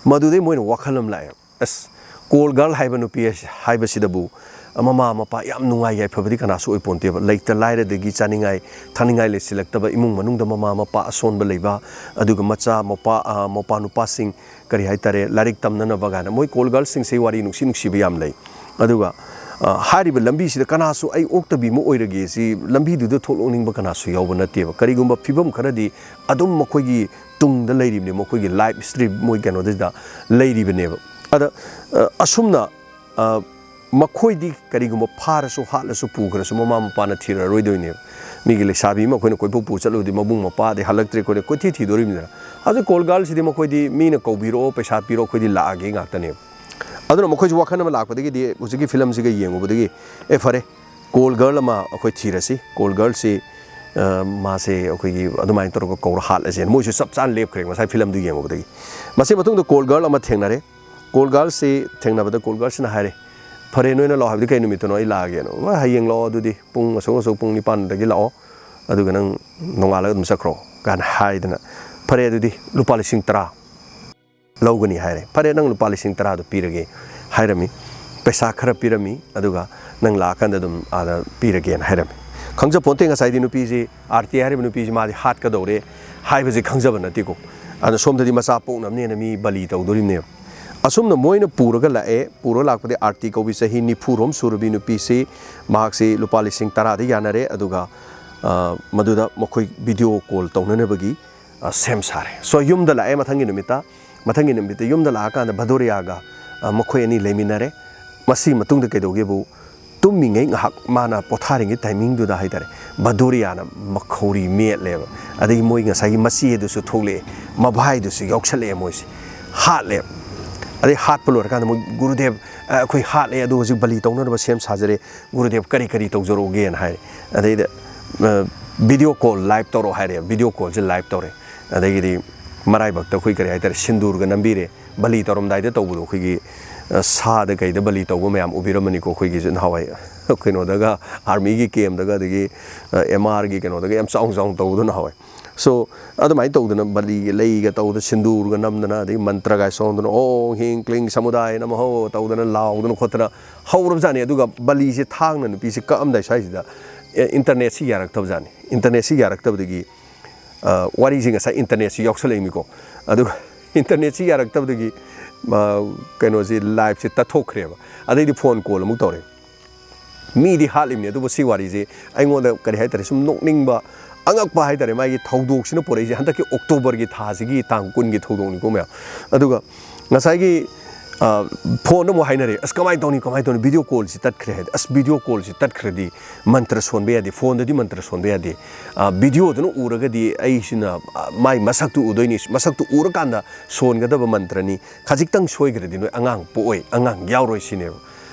ꯃꯗꯨꯗꯩ ꯃꯣꯏꯅ ꯋꯥꯈꯜ ꯑꯃ ꯂꯥꯛꯑꯦꯕ, ꯑꯁ, ꯀꯣꯜ ꯒꯥꯔꯜ ꯍꯥꯏꯕ ꯅꯨꯄꯤ ꯑꯁꯤ, ꯍꯥꯏꯕꯁꯤꯗꯕꯨ ꯃꯃꯥ ꯃꯄꯥ ꯌꯥꯝ ꯅꯨꯡꯉꯥꯏ ꯌꯥꯏꯐꯕꯗꯤ ꯀꯅꯥꯁꯨ ꯑꯣꯏꯄꯣꯟꯇꯦꯕ꯫ ꯂꯩꯇ ꯂꯥꯏꯔꯗꯒꯤ ꯆꯥꯅꯤꯡꯉꯥꯏ ꯊꯛꯅꯤꯡꯉꯥꯏ ꯂꯩꯁꯤꯜꯂꯛꯇꯕ ꯏꯃꯨꯡ ꯃꯅꯨꯡꯗ ꯃꯃꯥ ꯃꯄꯥ ꯑꯁꯣꯟꯕ ꯂꯩꯕ, ꯑꯗꯨꯒ ꯃꯆꯥ ꯃꯄꯥ, ꯑ, ꯃꯄꯥ ꯅꯨꯄꯥꯁꯤꯡ, ꯀꯔꯤ ꯍꯥꯏꯇꯥꯔꯦ, ꯂꯥꯏꯔꯤꯛ ꯇꯝꯅꯅꯕ ꯀꯥꯏꯅ꯫ ꯃꯣꯏ ꯀꯣꯜ ꯒꯥꯔꯜꯁꯤꯡꯁꯦ ꯋꯥꯔꯤ ꯅꯨꯡꯁꯤ ꯅꯨꯡꯁꯤꯕ ꯌꯥꯝ ꯂꯩ꯫ ꯑꯗꯨꯒ, ꯑ, ꯍꯥꯏꯔꯤꯕ ꯂꯝꯕꯤꯁꯤꯗ ꯀꯅꯥꯁꯨ ꯑꯩ ꯑꯣꯛꯇꯕꯤ ꯑꯃ ꯑꯣꯏꯔꯒꯦ ꯁꯤ ꯂꯝꯕꯤꯗꯨꯗ ꯊꯣꯛꯂꯛꯅꯤꯡꯕ ꯀꯅꯥꯁꯨ ꯌꯥꯎꯕ ꯅꯠꯇꯦꯕ꯫ ꯀꯔꯤꯒꯨꯝꯕ ꯐꯤꯕꯝ ꯈꯔꯗꯤ ꯑꯗꯨꯝ ꯃꯈꯣꯏꯒꯤ ꯇꯨꯡꯗ ꯂꯩꯔꯤꯕꯅꯤ, ꯃꯈꯣꯏꯒꯤ ꯂꯥꯏꯐ ꯍꯤꯁꯇ꯭ꯔꯤ ꯃꯣꯏ ꯀꯩꯅꯣꯗꯨꯗ ꯂꯩꯔꯤꯕꯅꯦꯕ꯫ ꯑꯗ, ꯑ, ꯑꯁꯨꯝꯅ, ꯑ, ꯃꯈꯣꯏꯗꯤ ꯀꯔꯤꯒꯨꯝꯕ ꯐꯥꯔꯁꯨ, ꯍꯥꯠꯂꯁꯨ, ꯄꯨꯈ꯭ꯔꯁꯨ ꯃꯃꯥ ꯃꯄꯥꯅ ꯊꯤꯔꯔꯣꯏꯗꯣꯏꯅꯦꯕ꯫ ꯃꯤꯒꯤ ꯂꯩꯁꯥꯕꯤ ꯑꯃ ꯑꯩꯈꯣꯏꯅ ꯀꯣꯏꯄꯨ ꯄꯨ ꯆꯠꯂꯨꯕꯗꯤ ꯃꯕꯨꯡ ꯃꯧꯄ꯭ꯋꯥꯗꯤ ꯍꯜꯂꯛꯇ꯭ꯔꯦ, ꯑꯩꯈꯣꯏꯅ ꯀꯣꯏꯊꯤ ꯊꯤꯗꯣꯔꯤꯕꯅꯤꯗꯅ꯫ ꯍꯧꯖꯤꯛ ꯀꯣꯜ ꯒꯥꯔꯜꯁꯤꯗꯤ ꯃꯈꯣꯏꯗꯤ ꯃꯤꯅ ꯀꯧꯕꯤꯔꯛꯑꯣ, ꯄꯩꯁꯥ ꯄꯤꯔꯣ, ꯑꯩꯈꯣꯏꯗꯤ ꯂꯥꯛꯑꯒꯦ ꯉꯥꯛꯇꯅꯦꯕ꯫ ꯑꯗꯨꯅ ꯃꯈꯣꯏꯁꯨ ꯋꯥꯈꯜ ꯑꯃ ꯂꯥꯛꯄꯗꯒꯤꯗꯤ ꯍꯧꯖꯤꯛꯀꯤ ꯐꯤꯂꯝꯁꯤꯒ ꯌꯦꯡꯉꯨꯕꯗꯒꯤ, "ꯑꯦ, ꯐꯔꯦ, ꯀꯣꯜ ꯒꯥꯔꯜ ꯑꯃ ꯑꯩꯈꯣꯏ ꯊꯤꯔꯁꯤ, ꯀꯣꯜ ꯒꯥꯔꯜꯁꯤ, ꯑ, ꯃꯥꯁꯦ ꯑꯩꯈꯣꯏꯒꯤ ꯑꯗꯨꯃꯥꯏꯅ ꯇꯧꯔꯒ ꯀꯧꯔ ꯍꯥꯠꯂꯁꯦꯅ" ꯃꯣꯏꯁꯨ ꯆꯞ ꯆꯥꯅ ꯂꯦꯞꯈ꯭ꯔꯦ ꯉꯁꯥꯏ ꯐꯤꯂꯝꯗꯨ ꯌꯦꯡꯉꯨꯕꯗꯒꯤ꯫ ꯃꯁꯤ ꯃꯇꯨꯡꯗ ꯀꯣꯜ ꯒꯥꯔꯜ ꯑꯃ ꯊꯦꯡꯅꯔꯦ꯫ ꯀꯣꯜ ꯒꯥꯔꯜꯁꯤ ꯊꯦꯡꯅꯕꯗ ꯀꯣꯜ ꯒꯥꯔꯜꯁꯤꯅ ꯍꯥꯏꯔꯦ, "ꯐꯔꯦ, ꯅꯣꯏꯅ ꯂꯥꯛꯑꯣ ꯍꯥꯏꯕꯗꯤ ꯀꯩ ꯅꯨꯃꯤꯠꯇꯅꯣ ꯑꯩ ꯂꯥꯛꯑꯒꯦꯅ?" "ꯍꯣꯏ, ꯍꯌꯦꯡ ꯂꯥꯛꯑꯣ, ꯑꯗꯨꯗꯤ ꯄꯨꯡ ꯑꯁꯨꯛ ꯑꯁꯨꯛ, ꯄꯨꯡ ꯅꯤꯄꯥꯟꯗꯒꯤ ꯂꯥꯛꯑꯣ, ꯑꯗꯨꯒ ꯅꯪ ꯅꯣꯡꯉꯥꯜꯂꯒ ꯑꯗꯨꯝ ꯆꯠꯈ꯭ꯔꯣ" ꯀꯥꯏꯅ ꯍꯥꯏꯗꯅ, "ꯐꯔꯦ, ꯑꯗꯨꯗꯤ ꯂꯨꯄꯥ ꯂꯤꯁꯤꯡ ꯇꯔꯥ ꯂꯧꯒꯅꯤ" ꯍꯥꯏꯔꯦ꯫ "ꯐꯔꯦ, ꯅꯪ ꯂꯨꯄꯥ ꯂꯤꯁꯤꯡ ꯇꯔꯥꯗꯣ ꯄꯤꯔꯒꯦ" ꯍꯥꯏꯔꯝꯃꯤ꯫ ꯄꯩꯁꯥ ꯈꯔ ꯄꯤꯔꯝꯃꯤ, ꯑꯗꯨꯒ "ꯅꯪ ꯂꯥꯛꯑꯀꯥꯟꯗ ꯑꯗꯨꯝ ꯑꯥꯗ ꯄꯤꯔꯒꯦꯅ" ꯍꯥꯏꯔꯝꯃꯤ꯫ ꯈꯪꯖꯄꯣꯟꯇꯦ ꯉꯁꯥꯏꯗꯤ ꯅꯨꯄꯤꯁꯤ, ꯑꯥꯔꯇꯤ ꯍꯥꯏꯔꯤꯕ ꯅꯨꯄꯤꯁꯤ ꯃꯥꯗꯤ ꯍꯥꯠꯀꯗꯧꯔꯦ ꯍꯥꯏꯕꯁꯦ ꯈꯪꯖꯕ ꯅꯠꯇꯦꯀꯣ꯫ ꯑꯗꯨꯅ ꯁꯣꯝꯗꯗꯤ ꯃꯆꯥ ꯄꯣꯛꯅꯕꯅꯦꯅ ꯃꯤ ꯕꯂꯤ ꯇꯧꯗꯣꯔꯤꯕꯅꯦꯕ꯫ ꯑꯁꯨꯝꯅ ꯃꯣꯏꯅ ꯄꯨꯔꯒ ꯂꯥꯛꯑꯦ꯫ ꯄꯨꯔꯒ ꯂꯥꯛꯄꯗꯤ ꯑꯥꯔꯇꯤ ꯀꯧꯕꯤ, ꯆꯍꯤ ꯅꯤꯐꯨ ꯔꯣꯝ ꯁꯨꯔꯕꯤ ꯅꯨꯄꯤꯁꯤ, ꯃꯍꯥꯛꯁꯤ ꯂꯨꯄꯥ ꯂꯤꯁꯤꯡ ꯇꯔꯥꯗ ꯌꯥꯅꯔꯦ꯫ ꯑꯗꯨꯒ, ꯑ, ꯃꯗꯨꯗ ꯃꯈꯣꯏ ꯚꯤꯗꯤꯑꯣ ꯀꯣꯜ ꯇꯧꯅꯅꯕꯒꯤ, ꯑ, ꯁꯦꯝ ꯁꯥꯔꯦ꯫ ꯁꯣ, ꯌꯨꯝꯗ ꯂꯥꯛꯑꯦ ꯃꯊꯪꯒꯤ ꯅꯨꯃꯤꯠꯇ꯫ ꯃꯊꯪꯒꯤ ꯅꯨꯃꯤꯠꯇ ꯌꯨꯝꯗ ꯂꯥꯛꯑꯀꯥꯟꯗ ꯚꯗꯣꯔꯤꯌꯥꯒ, ꯑ, ꯃꯈꯣꯏ ꯑꯅꯤ ꯂꯩꯃꯤꯟꯅꯔꯦ꯫ ꯃꯁꯤ ꯃꯇꯨꯡꯗ ꯀꯩꯗꯧꯒꯦꯕꯨ, ꯇꯨꯝꯃꯤꯉꯩ ꯉꯥꯏꯍꯥꯛ ꯃꯥꯅ ꯄꯣꯊꯥꯔꯤꯉꯩ ꯇꯥꯏꯃꯤꯡꯗꯨꯗ ꯍꯥꯏꯇꯥꯔꯦ, ꯚꯗꯣꯔꯤꯌꯥꯅ ꯃꯈꯧꯔꯤ ꯃꯦꯠꯂꯦꯕ꯫ ꯑꯗꯒꯤ ꯃꯣꯏ ꯉꯁꯥꯏꯒꯤ ꯃꯆꯦꯗꯨꯁꯨ ꯊꯣꯛꯂꯛꯑꯦ, ꯃꯚꯥꯏꯗꯨꯁꯨ ꯌꯥꯎꯁꯜꯂꯛꯑꯦ꯫ ꯃꯣꯏꯁꯦ ꯍꯥꯠꯂꯦ꯫ ꯑꯗꯩ ꯍꯥꯠꯄ ꯂꯣꯏꯔꯀꯥꯟꯗ ꯃꯣꯏ, "ꯒꯨꯔꯨꯗꯦꯕ, ꯑ, ꯑꯩꯈꯣꯏ ꯍꯥꯠꯂꯦ, ꯑꯗꯣ ꯍꯧꯖꯤꯛ ꯕꯂꯤ ꯇꯧꯅꯅꯕ ꯁꯦꯝ ꯁꯥꯖꯔꯦ꯫ ꯒꯨꯔꯨꯗꯦꯕ, ꯀꯔꯤ ꯀꯔꯤ ꯇꯧꯖꯔꯛꯎꯒꯦꯅ?" ꯍꯥꯏꯔꯦ꯫ ꯑꯗꯩꯗ, ꯑ, "ꯚꯤꯗꯤꯑꯣ ꯀꯣꯜ ꯂꯥꯏꯚ ꯇꯧꯔꯛꯑꯣ" ꯍꯥꯏꯔꯦ꯫ ꯚꯤꯗꯤꯑꯣ ꯀꯣꯜꯁꯦ ꯂꯥꯏꯚ ꯇꯧꯔꯦ꯫ ꯑꯗꯒꯤꯗꯤ ꯃꯔꯥꯏꯕꯛꯇ ꯑꯩꯈꯣꯏ, ꯀꯔꯤ ꯍꯥꯏꯇꯥꯔꯦ, ꯁꯤꯟꯗꯨꯔꯒ ꯅꯝꯕꯤꯔꯦ꯫ ꯕꯂꯤ ꯇꯧꯔꯝꯗꯥꯏꯗ ꯇꯧꯕꯗꯣ, ꯑꯩꯈꯣꯏꯒꯤ, ꯑ, ꯁꯥꯗ ꯀꯩꯗ ꯕꯂꯤ ꯇꯧꯕ ꯃꯌꯥꯝ ꯎꯕꯤꯔꯝꯃꯅꯤꯀꯣ꯫ ꯑꯩꯈꯣꯏꯒꯤꯁꯨ ꯅꯍꯥꯟꯋꯥꯏ ꯀꯩꯅꯣꯗꯒ, ꯑꯥꯔꯃꯤꯒꯤ ꯀꯦꯝꯗꯒ, ꯑꯗꯒꯤ, ꯑ, ꯑꯦꯝ ꯑꯥꯔꯒꯤ ꯀꯩꯅꯣꯗꯒ ꯌꯥꯝ ꯆꯥꯎꯅ ꯆꯥꯎꯅ ꯇꯧꯕꯗꯣ ꯅꯍꯥꯟꯋꯥꯏ꯫ ꯁꯣ, ꯑꯗꯨꯃꯥꯏꯅ ꯇꯧꯗꯅ ꯕꯂꯤꯒ ꯂꯩꯒ ꯇꯧꯗꯅ, ꯁꯤꯟꯗꯨꯔꯒ ꯅꯝꯗꯅ, ꯑꯗꯒꯤ ꯃꯟꯇ꯭ꯔꯒ ꯁꯣꯟꯗꯅ, "ꯑꯣ ꯍꯤꯡ ꯀ꯭ꯂꯤꯡ ꯁꯃꯨꯗꯥꯌ ꯅꯃꯍꯣ" ꯇꯧꯗꯅ, ꯂꯥꯎꯗꯅ ꯈꯣꯠꯇꯅ ꯍꯧꯔꯕꯖꯥꯠꯅꯤ꯫ ꯑꯗꯨꯒ ꯕꯂꯤꯁꯦ ꯊꯥꯡꯅ ꯅꯨꯄꯤꯁꯦ ꯀꯛꯑꯝꯗꯥꯏ ꯁ꯭ꯋꯥꯏꯁꯤꯗ, ꯑꯦ, ꯏꯟꯇꯔꯅꯦꯠꯁꯤ ꯌꯥꯔꯛꯇꯕꯖꯥꯠꯅꯤ꯫ ꯏꯟꯇꯔꯅꯦꯠꯁꯤ ꯌꯥꯔꯛꯇꯕꯗꯒꯤ, ꯑ, ꯋꯥꯔꯤꯁꯤ ꯉꯁꯥꯏ ꯏꯟꯇꯔꯅꯦꯠꯁꯤ ꯌꯥꯎꯁꯜꯂꯛꯏꯅꯤꯀꯣ꯫ ꯑꯗꯨꯒ ꯏꯟꯇꯔꯅꯦꯠꯁꯤ ꯌꯥꯔꯛꯇꯕꯗꯒꯤ, ꯑ, ꯀꯩꯅꯣꯁꯤ, ꯂꯥꯏꯚꯁꯤ ꯇꯠꯊꯣꯛꯈ꯭ꯔꯦꯕ꯫ ꯑꯗꯩꯗꯤ ꯐꯣꯟ ꯀꯣꯜ ꯑꯃꯨꯛ ꯇꯧꯔꯦ꯫ ꯃꯤꯗꯤ ꯍꯥꯠꯂꯤꯕꯅꯤ, ꯑꯗꯨꯕꯨ ꯁꯤ ꯋꯥꯔꯤꯁꯦ ꯑꯩꯉꯣꯟꯗ, ꯀꯔꯤ ꯍꯥꯏꯇꯥꯔꯦ, ꯁꯨꯝ ꯅꯣꯛꯅꯤꯡꯕ, ꯑꯉꯛꯄ ꯍꯥꯏꯇꯥꯔꯦ, ꯃꯥꯒꯤ ꯊꯧꯗꯣꯛꯁꯤꯅ ꯄꯨꯔꯛꯏꯁꯦ꯫ ꯍꯟꯗꯛꯀꯤ ꯑꯣꯛꯇꯣꯕꯔꯒꯤ ꯊꯥꯁꯤꯒꯤ ꯇꯥꯡ ꯀꯨꯟꯒꯤ ꯊꯧꯗꯣꯛꯅꯤꯀꯣ ꯃꯌꯥꯝ꯫ ꯑꯗꯨꯒ ꯉꯁꯥꯏꯒꯤ, ꯑ, ꯐꯣꯟꯗ ꯑꯃꯨꯛ ꯍꯥꯏꯅꯔꯦ, "ꯑꯁ, ꯀꯃꯥꯏꯅ ꯇꯧꯅꯤ, ꯀꯃꯥꯏꯅ ꯇꯧꯅꯤ? ꯚꯤꯗꯤꯑꯣ ꯀꯣꯜꯁꯤ ꯇꯠꯈ꯭ꯔꯦ" ꯍꯥꯏꯗꯤ, "ꯑꯁ, ꯚꯤꯗꯤꯑꯣ ꯀꯣꯜꯁꯤ ꯇꯠꯈ꯭ꯔꯗꯤ ꯃꯟꯇ꯭ꯔ ꯁꯣꯟꯕ ꯌꯥꯗꯦ, ꯐꯣꯟꯗꯗꯤ ꯃꯟꯇ꯭ꯔ ꯁꯣꯟꯕ ꯌꯥꯗꯦ꯫ ꯑ, ꯚꯤꯗꯤꯑꯣꯗꯨꯅ ꯎꯔꯒꯗꯤ ꯑꯩꯁꯤꯅ, ꯑ, ꯃꯥꯏ ꯃꯁꯛꯇꯨ ꯎꯗꯣꯏꯅꯤ, ꯃꯁꯛꯇꯨ ꯎꯔꯀꯥꯟꯗ ꯁꯣꯟꯒꯗꯕ ꯃꯟꯇ꯭ꯔꯅꯤ, ꯈꯖꯤꯛꯇꯪ ꯁꯣꯏꯈ꯭ꯔꯗꯤ ꯅꯣꯏ ꯑꯉꯥꯡ ꯄꯣꯛꯑꯣꯏ, ꯑꯉꯥꯡ ꯌꯥꯎꯔꯣꯏ" ꯁꯤꯅꯦꯕ꯫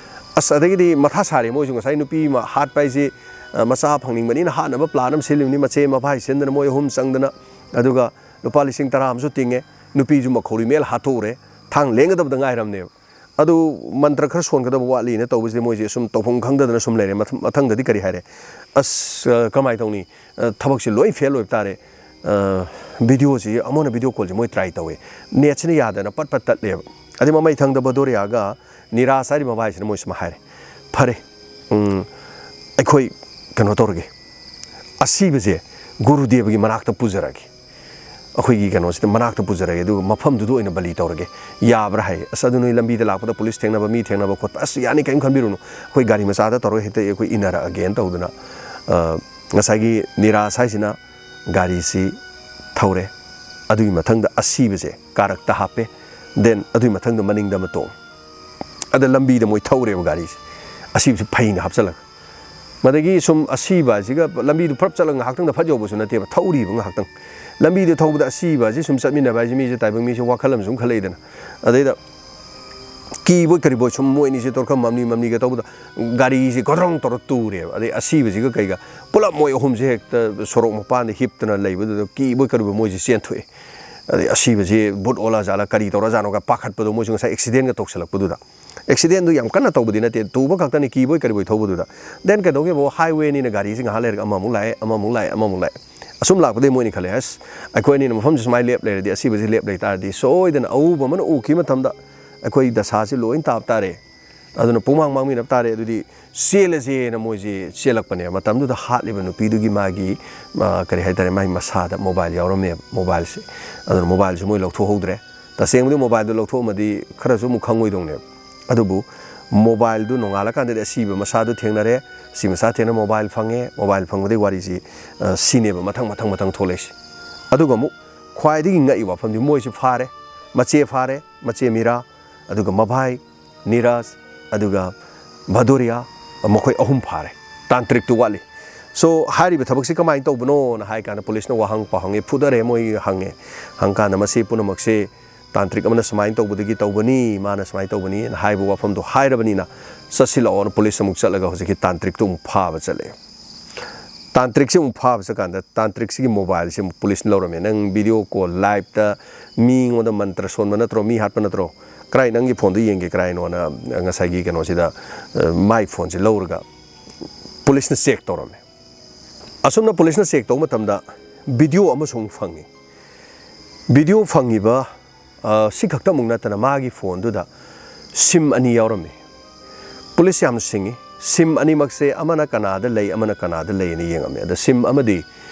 ꯑꯁ, ꯑꯗꯒꯤꯗꯤ ꯃꯊꯥ ꯁꯥꯔꯦ ꯃꯣꯏꯁꯨ꯫ ꯉꯁꯥꯏ ꯅꯨꯄꯤ ꯑꯃ ꯍꯥꯠꯄ ꯍꯥꯏꯁꯤ, ꯑ, ꯃꯆꯥ ꯐꯪꯅꯤꯡꯕꯅꯤꯅ ꯍꯥꯠꯅꯕ ꯄ꯭ꯂꯥꯟ ꯑꯃ ꯁꯤꯜꯂꯤꯕꯅꯤ, ꯃꯆꯦ ꯃꯕꯥꯏ ꯁꯤꯟꯗꯅ ꯃꯣꯏ ꯑꯍꯨꯝ ꯆꯪꯗꯅ, ꯑꯗꯨꯒ ꯂꯨꯄꯥ ꯂꯤꯁꯤꯡ ꯇꯔꯥ ꯑꯃꯁꯨ ꯇꯤꯡꯉꯦ꯫ ꯅꯨꯄꯤꯁꯨ ꯃꯈꯧꯔꯤ ꯃꯦꯜ ꯍꯥꯠꯇꯣꯛꯎꯔꯦ꯫ ꯊꯥꯡ ꯂꯦꯡꯒꯗꯕꯗ ꯉꯥꯏꯔꯝꯅꯦꯕ꯫ ꯑꯗꯨ ꯃꯟꯇ꯭ꯔ ꯈꯔ ꯁꯣꯟꯒꯗꯕ ꯋꯥꯠꯂꯤꯅ ꯇꯧꯕꯁꯤꯗ ꯃꯣꯏꯁꯦ ꯁꯨꯝ ꯇꯧꯐꯝ ꯈꯪꯗꯗꯅ ꯁꯨꯝ ꯂꯩꯔꯦ꯫ ꯃꯊꯪ-, ꯃꯊꯪꯗꯗꯤ ꯀꯔꯤ ꯍꯥꯏꯔꯦ? "ꯑꯁ, ꯑ, ꯀꯃꯥꯏꯅ ꯇꯧꯅꯤ? ꯑ, ꯊꯕꯛꯁꯦ ꯂꯣꯏ ꯐꯦꯜ ꯑꯣꯏꯕ ꯇꯥꯔꯦ꯫ ꯑ, ꯚꯤꯗꯤꯑꯣꯁꯤ", ꯑꯃꯨꯛ ꯍꯟꯅ ꯚꯤꯗꯤꯑꯣ ꯀꯣꯜꯁꯦ ꯃꯣꯏ ꯇ꯭ꯔꯥꯏ ꯇꯧꯋꯦ꯫ ꯅꯦꯠꯁꯤꯅ ꯌꯥꯗꯅ ꯄꯠ ꯄꯠ ꯇꯠꯂꯦꯕ꯫ ꯑꯗꯩ ꯃꯃꯩ ꯊꯪꯗ ꯕꯗꯣꯔꯤꯌꯥꯒ ꯅꯤꯔꯥꯁ ꯍꯥꯏꯔꯤꯕ ꯃꯕꯥꯏꯁꯤꯅ ꯃꯣꯏ ꯁꯨꯃꯥꯏꯅ ꯍꯥꯏꯔꯦ, "ꯐꯔꯦ, ꯎꯝ, ꯑꯩꯈꯣꯏ ꯀꯩꯅꯣ ꯇꯧꯔꯒꯦ, ꯑꯁꯤꯕꯁꯦ ꯒꯨꯔꯨꯗꯦꯕꯒꯤ ꯃꯅꯥꯛꯇ ꯄꯨꯖꯔꯒꯦ꯫ ꯑꯩꯈꯣꯏꯒꯤ ꯀꯩꯅꯣꯁꯤꯗ ꯃꯅꯥꯛꯇ ꯄꯨꯖꯔꯒꯦ, ꯑꯗꯨꯒ ꯃꯐꯝꯗꯨꯗ ꯑꯣꯏꯅ ꯕꯂꯤ ꯇꯧꯔꯒꯦ, ꯌꯥꯕ꯭ꯔꯥ ꯍꯥꯏ꯫ "ꯑꯁ, ꯑꯗꯨ ꯅꯣꯏ ꯂꯝꯕꯤꯗ ꯂꯥꯛꯄꯗ ꯄꯨꯂꯤꯁ ꯊꯦꯡꯅꯕ, ꯃꯤ ꯊꯦꯡꯅꯕ ꯈꯣꯠꯄ, ꯑꯁ, ꯌꯥꯅꯤ, ꯀꯔꯤꯝ ꯈꯟꯕꯤꯔꯨꯅꯨ, ꯑꯩꯈꯣꯏ ꯒꯥꯔꯤ ꯃꯆꯥꯗ ꯇꯧꯔꯒ ꯍꯦꯛꯇ ꯑꯩꯈꯣꯏ ꯏꯟꯅꯔꯛꯑꯒꯦꯅ" ꯇꯧꯗꯅ, ꯑ, ꯉꯁꯥꯏꯒꯤ ꯅꯤꯔꯥꯖ ꯍꯥꯏꯁꯤꯅ ꯒꯥꯔꯤꯁꯤ ꯊꯧꯔꯦ꯫ ꯑꯗꯨꯒꯤ ꯃꯊꯪꯗ ꯑꯁꯤꯕꯁꯦ ꯀꯥꯔꯛꯇ ꯍꯥꯞꯄꯦ꯫ Then ꯑꯗꯨꯒꯤ ꯃꯊꯪꯗ ꯃꯅꯤꯡꯗ ꯑꯃ ꯇꯣꯡꯉꯦ꯫ ꯑꯗ ꯂꯝꯕꯤꯗ ꯃꯣꯏ ꯊꯧꯔꯦꯕ ꯒꯥꯔꯤꯁꯦ, ꯑꯁꯤꯕꯁꯤ ꯐꯩꯅ ꯍꯥꯞꯆꯜꯂꯒ꯫ ꯃꯗꯒꯤ ꯁꯨꯝ ꯑꯁꯤꯕ ꯍꯥꯏꯁꯤꯒ ꯂꯝꯕꯤꯗꯨ ꯐꯔꯞ ꯆꯠꯂꯒ ꯉꯥꯏꯍꯥꯛꯇꯪꯗ ꯐꯠ ꯌꯧꯕꯁꯨ ꯅꯠꯇꯦꯕ, ꯊꯧꯔꯤꯕ ꯉꯥꯏꯍꯥꯛꯇꯪ꯫ ꯂꯝꯕꯤꯗ ꯊꯧꯕꯗ ꯑꯁꯤꯕ ꯑꯁꯤ ꯁꯨꯝ ꯆꯠꯃꯤꯟꯅꯕ ꯍꯥꯏꯁꯦ, ꯃꯤꯁꯦ, ꯇꯥꯏꯕꯪ ꯃꯤꯁꯦ ꯋꯥꯈꯜ ꯑꯃ ꯁꯨꯝ ꯈꯜꯂꯛꯏꯗꯅ꯫ ꯑꯗꯩꯗ ꯀꯤꯕꯣꯏ ꯀꯔꯤꯕꯣꯏ ꯁꯨꯝ ꯃꯣꯏ ꯑꯅꯤꯁꯦ ꯇꯧꯔ ꯈꯔ ꯃꯝꯂꯤ ꯃꯝꯂꯤꯒ ꯇꯧꯕꯗ ꯒꯥꯔꯤꯁꯦ ꯒꯣꯗ꯭ꯔꯣꯡ ꯇꯧꯔ ꯇꯨꯔꯦꯕ꯫ ꯑꯗꯩ ꯑꯁꯤꯕꯁꯤꯒ ꯀꯩꯒ ꯄꯨꯂꯞ ꯃꯣꯏ ꯑꯍꯨꯝꯁꯦ ꯍꯦꯛꯇ ꯁꯣꯔꯣꯛ ꯃꯄꯥꯟꯗ ꯍꯤꯞꯇꯅ ꯂꯩꯕꯗꯨꯗ ꯀꯤꯕꯣꯏ ꯀꯔꯤꯕꯣꯏ ꯃꯣꯏꯁꯦ ꯆꯦꯟꯊꯣꯛꯑꯦ꯫ ꯑꯗꯩ ꯑꯁꯤꯕꯁꯤ ꯚꯨꯠ ꯑꯣꯜꯂ ꯖꯥꯠꯂ, ꯀꯔꯤ ꯇꯧꯔ ꯖꯥꯠꯅꯣꯒ ꯄꯥꯈꯠꯄꯗꯣ, ꯃꯣꯏꯁꯨ ꯉꯁꯥꯏ ꯑꯦꯛꯁꯤꯗꯦꯟꯒ ꯇꯧꯁꯜꯂꯛꯄꯗꯨꯗ꯫ ꯑꯦꯛꯁꯤꯗꯦꯟꯗꯨ ꯌꯥꯝ ꯀꯟꯅ ꯇꯧꯕꯗꯤ ꯅꯠꯇꯦ, ꯇꯨꯕ ꯈꯛꯇꯅꯤ, ꯀꯤꯕꯣꯏ ꯀꯔꯤꯕꯣꯏ ꯊꯧꯕꯗꯨꯗ꯫ Then ꯀꯩꯗꯧꯒꯦꯕꯨ, ꯍꯥꯏꯋꯦꯅꯤꯅ ꯒꯥꯔꯤꯁꯤ ꯉꯥꯏꯍꯥꯛ ꯂꯩꯔꯒ ꯑꯃꯃꯨꯛ ꯂꯥꯛꯑꯦ, ꯑꯃꯃꯨꯛ ꯂꯥꯛꯑꯦ, ꯑꯃꯃꯨꯛ ꯂꯥꯛꯑꯦ꯫ ꯑꯁꯨꯝ ꯂꯥꯛꯄꯗꯒꯤ ꯃꯣꯏꯅ ꯈꯜꯂꯦ, "ꯑꯁ, ꯑꯩꯈꯣꯏ ꯑꯅꯤꯅ ꯃꯐꯝꯁꯤ ꯁꯨꯃꯥꯏꯅ ꯂꯦꯞ ꯂꯩꯔꯗꯤ, ꯑꯁꯤꯕꯁꯤ ꯂꯦꯞ ꯂꯩ ꯇꯥꯔꯗꯤ, ꯁꯣꯏꯗꯅ ꯑꯎꯕ ꯑꯃꯅ ꯎꯈꯤꯕ ꯃꯇꯝꯗ ꯑꯩꯈꯣꯏ ꯗꯁꯥꯁꯤ ꯂꯣꯏ ꯇꯥꯕ ꯇꯥꯔꯦ꯫ ꯑꯗꯨꯅ ꯄꯨꯡꯃꯥꯡ ꯃꯥꯡꯃꯤꯟꯅꯕ ꯇꯥꯔꯦ꯫ ꯑꯗꯨꯗꯤ ꯆꯦꯜꯂꯁꯦꯅ" ꯃꯣꯏꯁꯦ ꯆꯦꯜꯂꯛꯄꯅꯦꯕ꯫ ꯃꯇꯝꯗꯨꯗ ꯍꯥꯠꯂꯤꯕ ꯅꯨꯄꯤꯗꯨꯒꯤ ꯃꯥꯒꯤ, ꯑ, ꯀꯔꯤ ꯍꯥꯏꯇꯥꯔꯦ, ꯃꯥꯒꯤ ꯃꯁꯥꯗ ꯃꯣꯕꯥꯏꯜ ꯌꯥꯎꯔꯝꯃꯦꯕ, ꯃꯣꯕꯥꯏꯜꯁꯦ꯫ ꯑꯗꯨꯅ ꯃꯣꯕꯥꯏꯜꯁꯦ ꯃꯣꯏ ꯂꯧꯊꯣꯛꯍꯧꯗ꯭ꯔꯦ꯫ ꯇꯁꯦꯡꯕꯗꯤ ꯃꯣꯕꯥꯏꯜꯗꯣ ꯂꯧꯊꯣꯛꯑꯝꯃꯗꯤ ꯈꯔꯁꯨ ꯑꯃꯨꯛ ꯈꯪꯉꯣꯏꯗꯧꯅꯦꯕ꯫ ꯑꯗꯨꯕꯨ ꯃꯣꯕꯥꯏꯜꯗꯨ ꯅꯣꯡꯉꯥꯜꯂꯀꯥꯟꯗꯗꯤ ꯑꯁꯤꯕ ꯃꯁꯥꯗꯨ ꯊꯦꯡꯅꯔꯦ, ꯑꯁꯤ ꯃꯁꯥ ꯊꯦꯡꯅ ꯃꯣꯕꯥꯏꯜ ꯐꯪꯉꯦ, ꯃꯣꯕꯥꯏꯜ ꯐꯪꯕꯗꯒꯤ ꯋꯥꯔꯤꯁꯤ, ꯑ, ꯁꯤꯅꯦꯕ ꯃꯊꯪ, ꯃꯊꯪ, ꯃꯊꯪ ꯊꯣꯛꯂꯛꯏꯁꯦ꯫ ꯑꯗꯨꯒ ꯑꯃꯨꯛ ꯈ꯭ꯋꯥꯏꯗꯒꯤ ꯉꯛꯏ ꯋꯥꯐꯝꯗꯤ, ꯃꯣꯏꯁꯤ ꯐꯥꯔꯦ, ꯃꯆꯦ ꯐꯥꯔꯦ, ꯃꯆꯦ ꯃꯤꯔꯥ, ꯑꯗꯨꯒ ꯃꯚꯥꯏ ꯅꯤꯔꯥꯖ, ꯑꯗꯨꯒ ꯚꯗꯣꯔꯤꯌꯥ, ꯃꯈꯣꯏ ꯑꯍꯨꯝ ꯐꯥꯔꯦ꯫ ꯇꯥꯟꯇ꯭ꯔꯤꯛꯇꯨ ꯋꯥꯠꯂꯤ꯫ So, ꯍꯥꯏꯔꯤꯕ ꯊꯕꯛꯁꯤ ꯀꯃꯥꯏꯅ ꯇꯧꯕꯅꯣꯅ ꯍꯥꯏ ꯀꯥꯟꯗ ꯄꯨꯂꯤꯁꯅ ꯋꯥꯍꯪ ꯄꯥꯎꯍꯪꯉꯦ, ꯐꯨꯗꯔꯦ, ꯃꯣꯏ ꯍꯪꯉꯦ꯫ ꯍꯪꯀꯥꯟꯗ ꯃꯁꯤ ꯄꯨꯝꯅꯃꯛꯁꯦ ꯇꯥꯟꯇ꯭ꯔꯤꯛ ꯑꯃꯅ ꯁꯨꯃꯥꯏꯅ ꯇꯧꯕꯗꯒꯤ ꯇꯧꯕꯅꯤ, ꯃꯥꯅ ꯁꯨꯃꯥꯏꯅ ꯇꯧꯕꯅꯤꯅ ꯍꯥꯏꯕ ꯋꯥꯐꯝꯗꯣ ꯍꯥꯏꯔꯕꯅꯤꯅ, ꯆꯠꯁꯤꯜꯂꯛꯑꯣꯅ ꯄꯨꯂꯤꯁ ꯑꯃꯨꯛ ꯆꯠꯂꯒ ꯍꯧꯖꯤꯛꯀꯤ ꯇꯥꯟꯇ꯭ꯔꯤꯛꯇꯨ ꯑꯃꯨꯛ ꯐꯥꯕ ꯆꯠꯂꯦ꯫ ꯇꯥꯟꯇ꯭ꯔꯤꯛꯁꯤ ꯑꯃꯨꯛ ꯐꯥꯕ ꯆꯠꯀꯥꯟꯗ ꯇꯥꯟꯇ꯭ꯔꯤꯛꯁꯤꯒꯤ ꯃꯣꯕꯥꯏꯜꯁꯤ ꯑꯃꯨꯛ ꯄꯨꯂꯤꯁꯅ ꯂꯧꯔꯝꯃꯦ꯫ "ꯅꯪ ꯚꯤꯗꯤꯑꯣ ꯀꯣꯜ ꯂꯥꯏꯞꯇ ꯃꯤꯉꯣꯟꯗ ꯃꯟꯇ꯭ꯔ ꯁꯣꯟꯕ ꯅꯠꯇ꯭ꯔꯣ? ꯃꯤ ꯍꯥꯠꯄ ꯅꯠꯇ꯭ꯔꯣ? ꯀꯔꯥꯏ ꯅꯪꯒꯤ ꯐꯣꯟꯗꯣ ꯌꯦꯡꯒꯦ ꯀꯔꯥꯏꯅꯣꯅ?" ꯉꯁꯥꯏꯒꯤ ꯀꯩꯅꯣꯁꯤꯗ, ꯑ, ꯃꯥꯏ ꯐꯣꯟꯁꯤ ꯂꯧꯔꯒ ꯄꯨꯂꯤꯁꯅ ꯆꯦꯛ ꯇꯧꯔꯝꯃꯦ꯫ ꯑꯁꯨꯝꯅ ꯄꯨꯂꯤꯁꯅ ꯆꯦꯛ ꯇꯧꯕ ꯃꯇꯝꯗ ꯚꯤꯗꯤꯑꯣ ꯑꯃꯁꯨ ꯑꯃꯨꯛ ꯐꯪꯉꯤ꯫ ꯚꯤꯗꯤꯑꯣ ꯐꯪꯉꯤꯕ, ꯑ, ꯁꯤ ꯈꯛꯇꯃꯛ ꯅꯠꯇꯅ ꯃꯥꯒꯤ ꯐꯣꯟꯗꯨꯗ ꯁꯤꯝ ꯑꯅꯤ ꯌꯥꯎꯔꯝꯃꯤ꯫ ꯄꯨꯂꯤꯁ ꯌꯥꯝꯅ ꯁꯤꯡꯉꯤ꯫ ꯁꯤꯝ ꯑꯅꯤꯃꯛꯁꯦ ꯑꯃꯅ ꯀꯅꯥꯗ ꯂꯩ, ꯑꯃꯅ ꯀꯅꯥꯗ ꯂꯩꯅ ꯌꯦꯡꯉꯝꯃꯤ꯫ ꯑꯗ ꯁꯤꯝ ꯑꯃꯗꯤ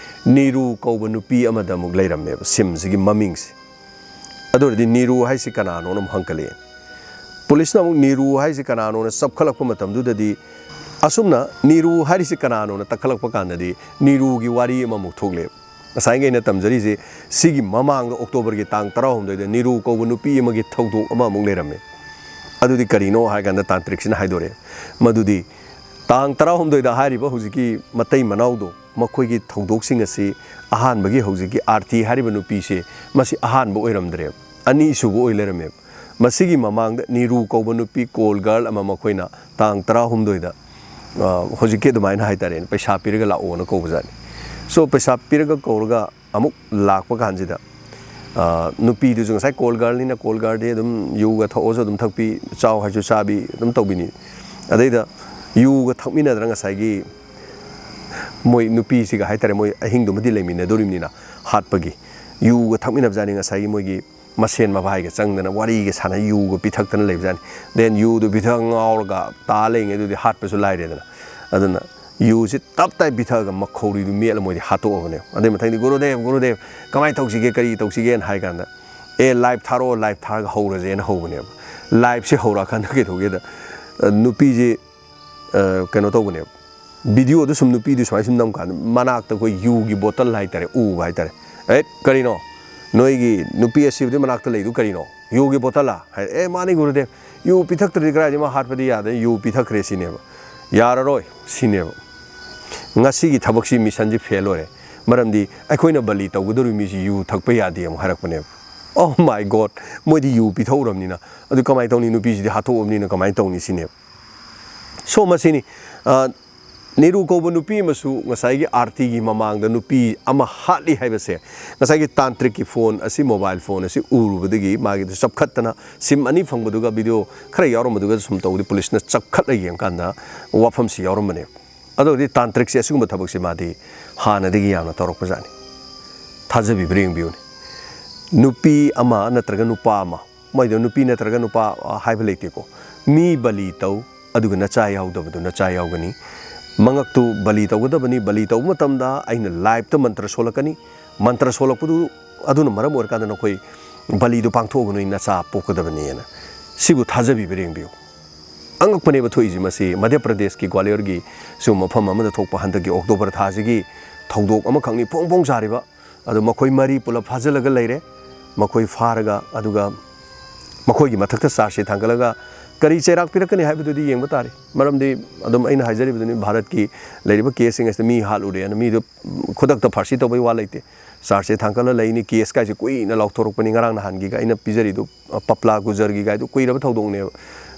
ꯅꯤꯔꯨ ꯀꯧꯕ ꯅꯨꯄꯤ ꯑꯃꯗ ꯑꯃꯨꯛ ꯂꯩꯔꯝꯃꯦꯕ ꯁꯤꯝꯁꯤꯒꯤ ꯃꯃꯤꯡꯁꯦ꯫ ꯑꯗꯨ ꯑꯣꯏꯔꯗꯤ ꯅꯤꯔꯨ ꯍꯥꯏꯁꯤ ꯀꯅꯥꯅꯣꯅ ꯑꯃꯨꯛ ꯍꯪꯀꯠꯂꯛꯑꯦ꯫ ꯄꯨꯂꯤꯁꯅ ꯑꯃꯨꯛ ꯅꯤꯔꯨ ꯍꯥꯏꯁꯤ ꯀꯅꯥꯅꯣꯅ ꯆꯞꯈꯠꯂꯛꯄ ꯃꯇꯝꯗꯨꯗꯗꯤ, ꯑꯁꯨꯝꯅ ꯅꯤꯔꯨ ꯍꯥꯏꯔꯤꯁꯤ ꯀꯅꯥꯅꯣꯅ ꯇꯛꯈꯠꯂꯛꯄ ꯀꯥꯟꯗꯗꯤ ꯅꯤꯔꯨꯒꯤ ꯋꯥꯔꯤ ꯑꯃꯃꯨꯛ ꯊꯣꯛꯂꯦꯕ꯫ ꯉꯁꯥꯏꯒꯤ ꯑꯩꯅ ꯇꯝꯖꯔꯤꯁꯦ, ꯁꯤꯒꯤ ꯃꯃꯥꯡꯗ ꯑꯣꯛꯇꯣꯕꯔꯒꯤ ꯇꯥꯡ ꯇꯔꯥꯍꯨꯝꯗꯣꯏꯗ ꯅꯤꯔꯨ ꯀꯧꯕ ꯅꯨꯄꯤ ꯑꯃꯒꯤ ꯊꯧꯗꯣꯛ ꯑꯃ ꯑꯃꯨꯛ ꯂꯩꯔꯝꯃꯦ꯫ ꯑꯗꯨꯗꯤ ꯀꯔꯤꯅꯣ ꯍꯥꯏ ꯀꯥꯟꯗ ꯇꯥꯟꯇ꯭ꯔꯤꯛꯁꯤꯅ ꯍꯥꯏꯗꯣꯔꯛꯑꯦ꯫ ꯃꯗꯨꯗꯤ ꯇꯥꯡ ꯇꯔꯥꯍꯨꯝꯗꯣꯏꯗ ꯍꯥꯏꯔꯤꯕ ꯍꯧꯖꯤꯛꯀꯤ ꯃꯇꯩ ꯃꯅꯥꯎꯗꯣ, ꯃꯈꯣꯏꯒꯤ ꯊꯧꯗꯣꯛꯁꯤꯡ ꯑꯁꯤ ꯑꯍꯥꯟꯕꯒꯤ ꯍꯧꯖꯤꯛꯀꯤ ꯑꯥꯔꯇꯤ ꯍꯥꯏꯔꯤꯕ ꯅꯨꯄꯤꯁꯦ, ꯃꯁꯤ ꯑꯍꯥꯟꯕ ꯑꯣꯏꯔꯝꯗ꯭ꯔꯦꯕ, ꯑꯅꯤꯁꯨꯕ ꯑꯣꯏ ꯂꯩꯔꯝꯃꯦꯕ꯫ ꯃꯁꯤꯒꯤ ꯃꯃꯥꯡꯗ ꯅꯤꯔꯨ ꯀꯧꯕ ꯅꯨꯄꯤ, ꯀꯣꯜ ꯒꯔꯜ ꯑꯃ ꯃꯈꯣꯏꯅ ꯇꯥꯡ ꯇꯔꯥꯍꯨꯝꯗꯣꯏꯗ, ꯑ, ꯍꯧꯖꯤꯛꯀꯤ ꯑꯗꯨꯃꯥꯏꯅ ꯍꯥꯏꯇꯥꯔꯦꯅꯦ, ꯄꯩꯁꯥ ꯄꯤꯔꯒ ꯂꯥꯛꯑꯣꯅ ꯀꯧꯕꯖꯥꯠꯅꯤ꯫ So, ꯄꯩꯁꯥ ꯄꯤꯔꯒ ꯀꯧꯔꯒ ꯑꯃꯨꯛ ꯂꯥꯛꯄ ꯀꯥꯟꯁꯤꯗ, ꯑ, ꯅꯨꯄꯤꯗꯨꯁꯨ ꯉꯁꯥꯏ ꯀꯣꯜ ꯒꯔꯜꯅꯤꯅ, ꯀꯣꯜ ꯒꯔꯜꯗꯤ ꯑꯗꯨꯝ ꯌꯨꯒ ꯊꯛꯑꯣꯁꯨ ꯑꯗꯨꯝ ꯊꯛꯄꯤ, ꯆꯥꯎ ꯍꯥꯏꯁꯨ ꯆꯥꯕꯤ ꯑꯗꯨꯝ ꯇꯧꯕꯤꯅꯤ꯫ ꯑꯗꯩꯗ ꯌꯨꯒ ꯊꯛꯃꯤꯟꯅꯗꯅ ꯉꯁꯥꯏꯒꯤ ꯃꯣꯏ ꯅꯨꯄꯤꯁꯤꯒ ꯍꯥꯏꯇꯥꯔꯦ, ꯃꯣꯏ ꯑꯍꯤꯡꯗꯨꯃꯗꯤ ꯂꯩꯃꯤꯟꯅꯗꯣꯔꯤꯕꯅꯤꯅ ꯍꯥꯠꯄꯒꯤ ꯌꯨꯒ ꯊꯛꯃꯤꯟꯅꯕꯖꯥꯠꯅꯤ꯫ ꯉꯁꯥꯏꯒꯤ ꯃꯣꯏꯒꯤ ꯃꯁꯦꯟ ꯃꯕꯥꯏꯒ ꯆꯪꯗꯅ ꯋꯥꯔꯤꯒ ꯁꯥꯟꯅ ꯌꯨꯒ ꯄꯤꯊꯛꯇꯅ ꯂꯩꯕꯖꯥꯠꯅꯤ꯫ Then ꯌꯨꯗꯨ ꯄꯤꯊꯛ ꯉꯥꯎꯔꯒ ꯇꯥ ꯂꯩꯉꯩꯗꯨꯗꯤ ꯍꯥꯠꯄꯁꯨ ꯂꯥꯏꯔꯦꯗꯅ꯫ ꯑꯗꯨꯅ ꯌꯨꯁꯤ ꯇꯞ ꯇꯥꯏ ꯄꯤꯊꯛꯑꯒ ꯃꯈꯧꯔꯤꯗꯨ ꯃꯦꯠꯂ ꯃꯣꯏꯗꯤ ꯍꯥꯠꯇꯣꯛꯑꯕꯅꯦꯕ꯫ ꯑꯗꯩ ꯃꯊꯪꯗꯤ, "ꯒꯨꯔꯨꯗꯦꯕ, ꯒꯨꯔꯨꯗꯦꯕ, ꯀꯃꯥꯏꯅ ꯇꯧꯁꯤꯒꯦ, ꯀꯔꯤ ꯇꯧꯁꯤꯒꯦꯅ?" ꯍꯥꯏ ꯀꯥꯟꯗ, "ꯑꯦ, ꯂꯥꯏꯞ ꯊꯥꯔꯛꯑꯣ, ꯂꯥꯏꯞ ꯊꯥꯔꯒ ꯍꯧꯔꯁꯦꯅ" ꯍꯧꯕꯅꯦꯕ꯫ ꯂꯥꯏꯞꯁꯦ ꯍꯧꯔꯛꯑꯀꯥꯟꯗ ꯀꯩꯗꯧꯒꯦꯗ, ꯑ, ꯅꯨꯄꯤꯁꯦ, ꯑ, ꯀꯩꯅꯣ ꯇꯧꯕꯅꯦꯕ, ꯚꯤꯗꯤꯑꯣꯗꯨ ꯁꯨꯝ ꯅꯨꯄꯤꯗꯨ ꯁꯨꯃꯥꯏꯅ ꯁꯨꯝ ꯅꯝꯀꯥꯟꯗ ꯃꯅꯥꯛꯇ ꯑꯩꯈꯣꯏ ꯌꯨꯒꯤ ꯕꯣꯇꯜ ꯍꯥꯏꯇꯥꯔꯦ, ꯎꯕ ꯍꯥꯏꯇꯥꯔꯦ꯫ "ꯑꯦ, ꯀꯔꯤꯅꯣ? ꯅꯣꯏꯒꯤ ꯅꯨꯄꯤ ꯑꯁꯤꯕꯨꯗꯤ ꯃꯅꯥꯛꯇ ꯂꯩꯗꯨ ꯀꯔꯤꯅꯣ? ꯌꯨꯒꯤ ꯕꯣꯇꯜꯂꯥ?" ꯍꯥꯏ, "ꯑꯦ, ꯃꯥꯅꯤ ꯒꯨꯔꯨꯗꯦꯕ, ꯌꯨ ꯄꯤꯊꯛꯇ꯭ꯔꯗꯤ ꯀꯗꯥꯏꯗꯒꯤ ꯃꯥ ꯍꯥꯠꯄꯗꯤ ꯌꯥꯗꯦ, ꯌꯨ ꯄꯤꯊꯛꯈ꯭ꯔꯦ ꯁꯤꯅꯦꯕ꯫ ꯌꯥꯔꯔꯣꯏ ꯁꯤꯅꯦꯕ꯫ ꯉꯁꯤꯒꯤ ꯊꯕꯛꯁꯤ, ꯃꯤꯁꯟꯁꯤ ꯐꯦꯜ ꯑꯣꯏꯔꯦ꯫ ꯃꯔꯝꯗꯤ ꯑꯩꯈꯣꯏꯅ ꯕꯂꯤ ꯇꯧꯒꯗꯧꯔꯤꯕ ꯃꯤꯁꯤ ꯌꯨ ꯊꯛꯄ ꯌꯥꯗꯦ" ꯑꯃꯨꯛ ꯍꯥꯏꯔꯛꯄꯅꯦꯕ꯫ Oh my God! ꯃꯣꯏꯗꯤ ꯌꯨ ꯄꯤꯊꯛꯎꯔꯕꯅꯤꯅ, ꯑꯗꯨ ꯀꯃꯥꯏꯅ ꯇꯧꯅꯤ? ꯅꯨꯄꯤꯁꯤꯗꯤ ꯍꯥꯠꯇꯣꯛꯑꯕꯅꯤꯅ ꯀꯃꯥꯏꯅ ꯇꯧꯅꯤ ꯁꯤꯅꯦꯕ꯫ So, ꯃꯁꯤꯅꯤ, ꯑ, ꯅꯤꯔꯨ ꯀꯧꯕ ꯅꯨꯄꯤ ꯑꯃꯁꯨ ꯉꯁꯥꯏꯒꯤ ꯑꯥꯔꯇꯤꯒꯤ ꯃꯃꯥꯡꯗ ꯅꯨꯄꯤ ꯑꯃ ꯍꯥꯠꯂꯤ ꯍꯥꯏꯕꯁꯦ, ꯉꯁꯥꯏꯒꯤ ꯇꯥꯟꯇ꯭ꯔꯤꯛꯀꯤ ꯐꯣꯟ ꯑꯁꯤ, ꯃꯣꯕꯥꯏꯜ ꯐꯣꯟ ꯑꯁꯤ ꯎꯔꯨꯕꯗꯒꯤ ꯃꯥꯒꯤꯗꯨ ꯆꯞꯈꯠꯇꯅ, ꯁꯤꯝ ꯑꯅꯤ ꯐꯪꯕꯗꯨꯒ ꯚꯤꯗꯤꯑꯣ ꯈꯔ ꯌꯥꯎꯔꯝꯕꯗꯨꯒ ꯁꯨꯝ ꯇꯧꯕꯗꯤ ꯄꯨꯂꯤꯁꯅ ꯆꯞꯈꯠꯂ ꯌꯦꯡꯀꯥꯟꯗ ꯋꯥꯐꯝꯁꯤ ꯌꯥꯎꯔꯝꯕꯅꯦꯕ꯫ ꯑꯗꯨ ꯑꯣꯏꯔꯗꯤ ꯇꯥꯟꯇ꯭ꯔꯤꯛꯁꯦ ꯑꯁꯤꯒꯨꯝꯕ ꯊꯕꯛꯁꯦ ꯃꯥꯗꯤ ꯍꯥꯟꯅꯗꯒꯤ ꯌꯥꯝꯅ ꯇꯧꯔꯛꯄꯖꯥꯠꯅꯤ꯫ ꯊꯥꯖꯕꯤꯕ꯭ꯔꯥ ꯌꯦꯡꯕꯤꯌꯨꯅꯦ꯫ ꯅꯨꯄꯤ ꯑꯃ ꯅꯠꯇ꯭ꯔꯒ ꯅꯨꯄꯥ ꯑꯃ, ꯃꯣꯏꯗꯣ ꯅꯨꯄꯤ ꯅꯠꯇ꯭ꯔꯒ ꯅꯨꯄꯥ, ꯑ, ꯍꯥꯏꯕ ꯂꯩꯇꯦꯀꯣ꯫ ꯃꯤ ꯕꯂꯤ ꯇꯧ, ꯑꯗꯨꯒ ꯅꯆꯥ ꯌꯥꯎꯗꯕꯗꯨ ꯅꯆꯥ ꯌꯥꯎꯒꯅꯤ꯫ ꯃꯉꯛꯇꯨ ꯕꯂꯤ ꯇꯧꯒꯗꯕꯅꯤ, ꯕꯂꯤ ꯇꯧꯕ ꯃꯇꯝꯗ ꯑꯩꯅ ꯂꯥꯏꯞꯇ ꯃꯟꯇ꯭ꯔ ꯁꯣꯜꯂꯛꯀꯅꯤ, ꯃꯟꯇ꯭ꯔ ꯁꯣꯜꯂꯛꯄꯗꯨ ꯑꯗꯨꯅ ꯃꯔꯝ ꯑꯣꯏꯔꯀꯥꯟꯗ ꯅꯈꯣꯏ ꯕꯂꯤꯗꯨ ꯄꯥꯡꯊꯣꯛꯑꯒ ꯅꯣꯏ ꯅꯆꯥ ꯄꯣꯛꯀꯗꯕꯅꯦꯅ꯫ ꯁꯤꯕꯨ ꯊꯥꯖꯕꯤꯕ ꯌꯦꯡꯕꯤꯌꯨ꯫ ꯑꯉꯛꯄꯅꯦꯕ ꯊꯣꯛꯏꯁꯤ꯫ ꯃꯁꯤ ꯃꯙ꯭ꯌ ꯄ꯭ꯔꯗꯦꯁꯀꯤ ꯒ꯭ꯋꯥꯂꯤꯌꯔꯒꯤ ꯁꯤꯒꯨꯝꯕ ꯃꯐꯝ ꯑꯃꯗ ꯊꯣꯛꯄ ꯍꯟꯗꯛꯀꯤ ꯑꯣꯛꯇꯣꯕꯔ ꯊꯥꯁꯤꯒꯤ ꯊꯧꯗꯣꯛ ꯑꯃꯈꯛꯅꯤ ꯐꯣꯡ ꯐꯣꯡ ꯁꯥꯔꯤꯕ꯫ ꯑꯗꯣ ꯃꯈꯣꯏ ꯃꯔꯤ ꯄꯨꯂꯞ ꯐꯥꯖꯤꯜꯂꯒ ꯂꯩꯔꯦ꯫ ꯃꯈꯣꯏ ꯐꯥꯔꯒ, ꯑꯗꯨꯒ ꯃꯈꯣꯏꯒꯤ ꯃꯊꯛꯇ ꯆꯥꯔꯖꯁꯦ ꯊꯥꯡꯒꯠꯂꯒ ꯀꯔꯤ ꯆꯩꯔꯥꯛ ꯄꯤꯔꯛꯀꯅꯤ ꯍꯥꯏꯕꯗꯨꯗꯤ ꯌꯦꯡꯕ ꯇꯥꯔꯦ꯫ ꯃꯔꯝꯗꯤ ꯑꯗꯨꯝ ꯑꯩꯅ ꯍꯥꯏꯖꯔꯤꯕꯗꯨꯅꯤ, ꯚꯥꯔꯠꯀꯤ ꯂꯩꯔꯤꯕ ꯀꯦꯁꯁꯤꯡ ꯑꯁꯤꯗ ꯃꯤ ꯍꯥꯠꯂꯨꯔꯦꯅ ꯃꯤꯗꯨ ꯈꯨꯗꯛꯇ ꯐꯥꯔꯁꯤ ꯇꯧꯕꯩ ꯋꯥ ꯂꯩꯇꯦ꯫ ꯆꯥꯔꯖꯁꯦ ꯊꯥꯡꯒꯠꯂ ꯂꯩꯅꯤ, ꯀꯦꯁ ꯀꯥꯏꯁꯦ ꯀꯨꯏꯅ ꯂꯥꯎꯊꯣꯔꯛꯄꯅꯤ꯫ ꯉꯔꯥꯡ ꯅꯍꯥꯟꯒꯤꯒ ꯑꯩꯅ ꯄꯤꯖꯔꯤꯗꯨ, ꯑ, ꯄꯞꯂꯥ ꯒꯨꯖꯔꯒꯤ ꯒꯥꯏꯗꯨ ꯀꯨꯏꯔꯕ ꯊꯧꯗꯣꯛꯅꯦꯕ꯫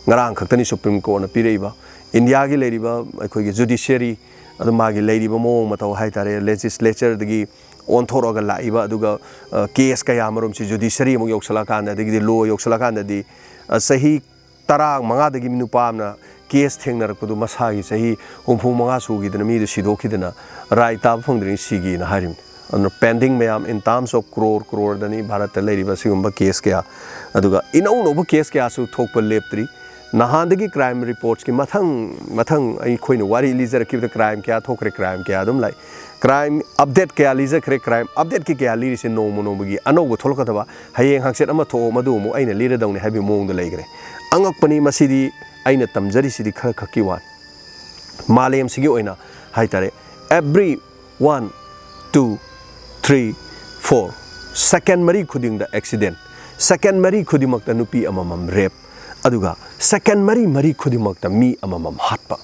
ꯉꯔꯥꯡ ꯈꯛꯇꯅꯤ ꯁꯨꯄ꯭ꯔꯤꯝ ꯀꯣꯔꯠꯅ ꯄꯤꯔꯛꯏꯕ꯫ ꯏꯟꯗꯤꯌꯥꯒꯤ ꯂꯩꯔꯤꯕ ꯑꯩꯈꯣꯏꯒꯤ ꯖꯨꯗꯤꯁꯤꯌꯔꯤ, ꯑꯗꯨ ꯃꯥꯒꯤ ꯂꯩꯔꯤꯕ ꯃꯑꯣꯡ ꯃꯇꯧ ꯍꯥꯏꯇꯥꯔꯦ, ꯂꯦꯖꯤꯁꯂꯦꯆꯔꯗꯒꯤ ꯑꯣꯟꯊꯣꯔꯛꯑꯒ ꯂꯥꯛꯏꯕ, ꯑꯗꯨꯒ, ꯑ, ꯀꯦꯁ ꯀꯌꯥ ꯃꯔꯨꯝꯁꯤ ꯖꯨꯗꯤꯁꯤꯌꯔꯤ ꯑꯃꯨꯛ ꯌꯧꯁꯤꯜꯂꯛꯑꯀꯥꯟꯗ, ꯑꯗꯒꯤꯗꯤ ꯂꯣ ꯌꯧꯁꯤꯜꯂꯛꯑꯀꯥꯟꯗꯗꯤ, ꯑ, ꯆꯍꯤ ꯇꯔꯥ ꯃꯉꯥꯗꯒꯤ ꯅꯨꯄꯥ ꯑꯃꯅ ꯀꯦꯁ ꯊꯦꯡꯅꯔꯛꯄꯗꯨ ꯃꯁꯥꯒꯤ ꯆꯍꯤ ꯍꯨꯝꯐꯨ ꯃꯉꯥ ꯁꯨꯈꯤꯗꯅ ꯃꯤꯗꯨ ꯁꯤꯗꯣꯛꯈꯤꯗꯅ ꯔꯥꯏ ꯇꯥꯕ ꯐꯪꯗ꯭ꯔꯤꯉꯩ ꯁꯤꯒꯤꯅ ꯍꯥꯏꯔꯤꯕꯅꯤ꯫ ꯑꯗꯨꯅ ꯄꯦꯟꯗꯤꯡ ꯃꯌꯥꯝ in terms of ꯀ꯭ꯔꯣꯔ ꯀ꯭ꯔꯣꯔꯗꯅꯤ ꯚꯥꯔꯠꯇ ꯂꯩꯔꯤꯕ ꯑꯁꯤꯒꯨꯝꯕ ꯀꯦꯁ ꯀꯌꯥ꯫ ꯑꯗꯨꯒ ꯏꯅꯧ ꯅꯧꯕ ꯀꯦꯁ ꯀꯌꯥꯁꯨ ꯊꯣꯛꯄ ꯂꯦꯞꯇ꯭ꯔꯤ꯫ ꯅꯍꯥꯟꯗꯒꯤ ꯀ꯭ꯔꯥꯏꯝ ꯔꯤꯄꯣꯔꯠꯁꯀꯤ ꯃꯊꯪ ꯃꯊꯪ ꯑꯩꯈꯣꯏꯅ ꯋꯥꯔꯤ ꯂꯤꯖꯔꯛꯈꯤꯕꯗ ꯀ꯭ꯔꯥꯏꯝ ꯀꯌꯥ ꯊꯣꯛꯈ꯭ꯔꯦ, ꯀ꯭ꯔꯥꯏꯝ ꯀꯌꯥ ꯑꯗꯨꯝ ꯂꯥꯛꯏ꯫ ꯀ꯭ꯔꯥꯏꯝ ꯑꯞꯗꯦꯠ ꯀꯌꯥ ꯂꯤꯖꯈ꯭ꯔꯦ, ꯀ꯭ꯔꯥꯏꯝ ꯑꯞꯗꯦꯠꯀꯤ ꯀꯌꯥ ꯂꯤꯔꯤꯁꯦ ꯅꯣꯡꯃ ꯅꯣꯡꯃꯒꯤ ꯑꯅꯧꯕ ꯊꯣꯛꯂꯛꯀꯗꯕ, ꯍꯌꯦꯡ ꯍꯪꯆꯤꯠ ꯑꯃ ꯊꯣꯛꯑꯣ ꯃꯗꯨ ꯑꯃꯨꯛ ꯑꯩꯅ ꯂꯤꯔꯗꯧꯅꯤ ꯍꯥꯏꯕꯒꯤ ꯃꯑꯣꯡꯗ ꯂꯩꯈ꯭ꯔꯦ꯫ ꯑꯉꯛꯄꯅꯤ, ꯃꯁꯤꯗꯤ ꯑꯩꯅ ꯇꯝꯖꯔꯤꯁꯤꯗꯤ ꯈꯔ ꯈꯛꯀꯤ ꯋꯥꯅꯤ꯫ ꯃꯥꯂꯦꯝꯁꯤꯒꯤ ꯑꯣꯏꯅ ꯍꯥꯏꯇꯥꯔꯦ, every one, two, three, four, ꯁꯦꯀꯦꯟ ꯃꯔꯤ ꯈꯨꯗꯤꯡꯗ ꯑꯦꯛꯁꯤꯗꯦꯟ, ꯁꯦꯀꯦꯟ ꯃꯔꯤ ꯈꯨꯗꯤꯡꯃꯛꯇ ꯅꯨꯄꯤ ꯑꯃꯃꯝ ꯔꯦꯞ, ꯑꯗꯨꯒ ꯁꯦꯀꯦꯟ ꯃꯔꯤ ꯃꯔꯤ ꯈꯨꯗꯤꯡꯃꯛꯇ ꯃꯤ ꯑꯃꯃꯝ ꯍꯥꯠꯄ,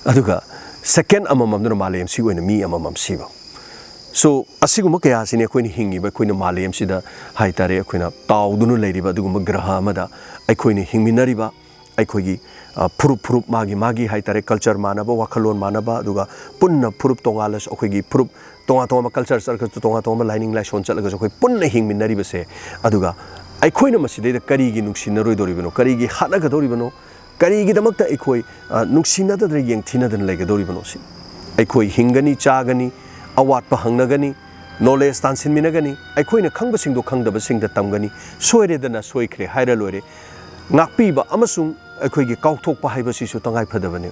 ꯑꯗꯨꯒ ꯁꯦꯀꯦꯟ ꯑꯃꯃꯝꯗꯨꯅ ꯃꯥꯂꯦꯝꯁꯤꯒꯤ ꯑꯣꯏꯅ ꯃꯤ ꯑꯃꯃꯝ ꯁꯤꯕ꯫ ꯁꯣ, ꯑꯁꯤꯒꯨꯝꯕ ꯀꯌꯥꯁꯤꯅꯤ ꯑꯩꯈꯣꯏꯅ ꯍꯤꯡꯉꯤꯕ, ꯑꯩꯈꯣꯏꯅ ꯃꯥꯂꯦꯝꯁꯤꯗ ꯍꯥꯏꯇꯥꯔꯦ, ꯑꯩꯈꯣꯏꯅ ꯇꯥꯎꯗꯨꯅ ꯂꯩꯔꯤꯕ ꯑꯗꯨꯒꯨꯝꯕ ꯒ꯭ꯔꯍ ꯑꯃꯗ ꯑꯩꯈꯣꯏꯅ ꯍꯤꯡꯃꯤꯟꯅꯔꯤꯕ꯫ ꯑꯩꯈꯣꯏꯒꯤ, ꯑ, ꯐꯨꯔꯨꯞ ꯐꯨꯔꯨꯞ, ꯃꯥꯒꯤ ꯃꯥꯒꯤ ꯍꯥꯏꯇꯥꯔꯦ, ꯀꯜꯆꯔ ꯃꯥꯟꯅꯕ, ꯋꯥꯈꯜꯂꯣꯟ ꯃꯥꯟꯅꯕ, ꯑꯗꯨꯒ ꯄꯨꯟꯅ ꯐꯨꯔꯨꯞ ꯇꯣꯉꯥꯜꯂꯁꯨ, ꯑꯩꯈꯣꯏꯒꯤ ꯐꯨꯔꯨꯞ ꯇꯣꯉꯥꯟ ꯇꯣꯉꯥꯟꯕ ꯀꯜꯆꯔ ꯆꯠꯂꯒꯁꯨ, ꯇꯣꯉꯥꯟ ꯇꯣꯉꯥꯟꯕ ꯂꯥꯏꯅꯤꯡ ꯂꯥꯏꯁꯣꯟ ꯆꯠꯂꯒꯁꯨ, ꯑꯩꯈꯣꯏ ꯄꯨꯟꯅ ꯍꯤꯡꯃꯤꯟꯅꯔꯤꯕꯁꯦ, ꯑꯗꯨꯒ ꯑꯩꯈꯣꯏꯅ ꯃꯁꯤꯗꯩꯗ ꯀꯔꯤꯒꯤ ꯅꯨꯡꯁꯤꯅꯔꯣꯏꯗꯧꯔꯤꯕꯅꯣ, ꯀꯔꯤꯒꯤ ꯍꯥꯠꯅꯒꯗꯧꯔꯤꯕꯅꯣ, ꯀꯔꯤꯒꯤꯗꯃꯛꯇ ꯑꯩꯈꯣꯏ, ꯑ, ꯅꯨꯡꯁꯤꯅꯗꯗꯅ ꯌꯦꯡꯊꯤꯅꯗꯅ ꯂꯩꯒꯗꯧꯔꯤꯕꯅꯣ? ꯁꯤ ꯑꯩꯈꯣꯏ ꯍꯤꯡꯒꯅꯤ, ꯆꯥꯒꯅꯤ, ꯑꯋꯥꯠꯄ ꯍꯪꯅꯒꯅꯤ, ꯅꯣꯂꯦꯖ ꯇꯥꯟꯁꯤꯟꯃꯤꯟꯅꯒꯅꯤ, ꯑꯩꯈꯣꯏꯅ ꯈꯪꯕꯁꯤꯡꯗꯣ ꯈꯪꯗꯕꯁꯤꯡꯗ ꯇꯝꯒꯅꯤ, ꯁꯣꯏꯔꯦꯗꯅ ꯁꯣꯏꯈ꯭ꯔꯦ ꯍꯥꯏꯔ ꯂꯣꯏꯔꯦ꯫ ꯉꯥꯛꯄꯤꯕ ꯑꯃꯁꯨꯡ ꯑꯩꯈꯣꯏꯒꯤ ꯀꯥꯎꯊꯣꯛꯄ ꯍꯥꯏꯕꯁꯤꯁꯨ ꯇꯉꯥꯏ ꯐꯗꯕꯅꯤ꯫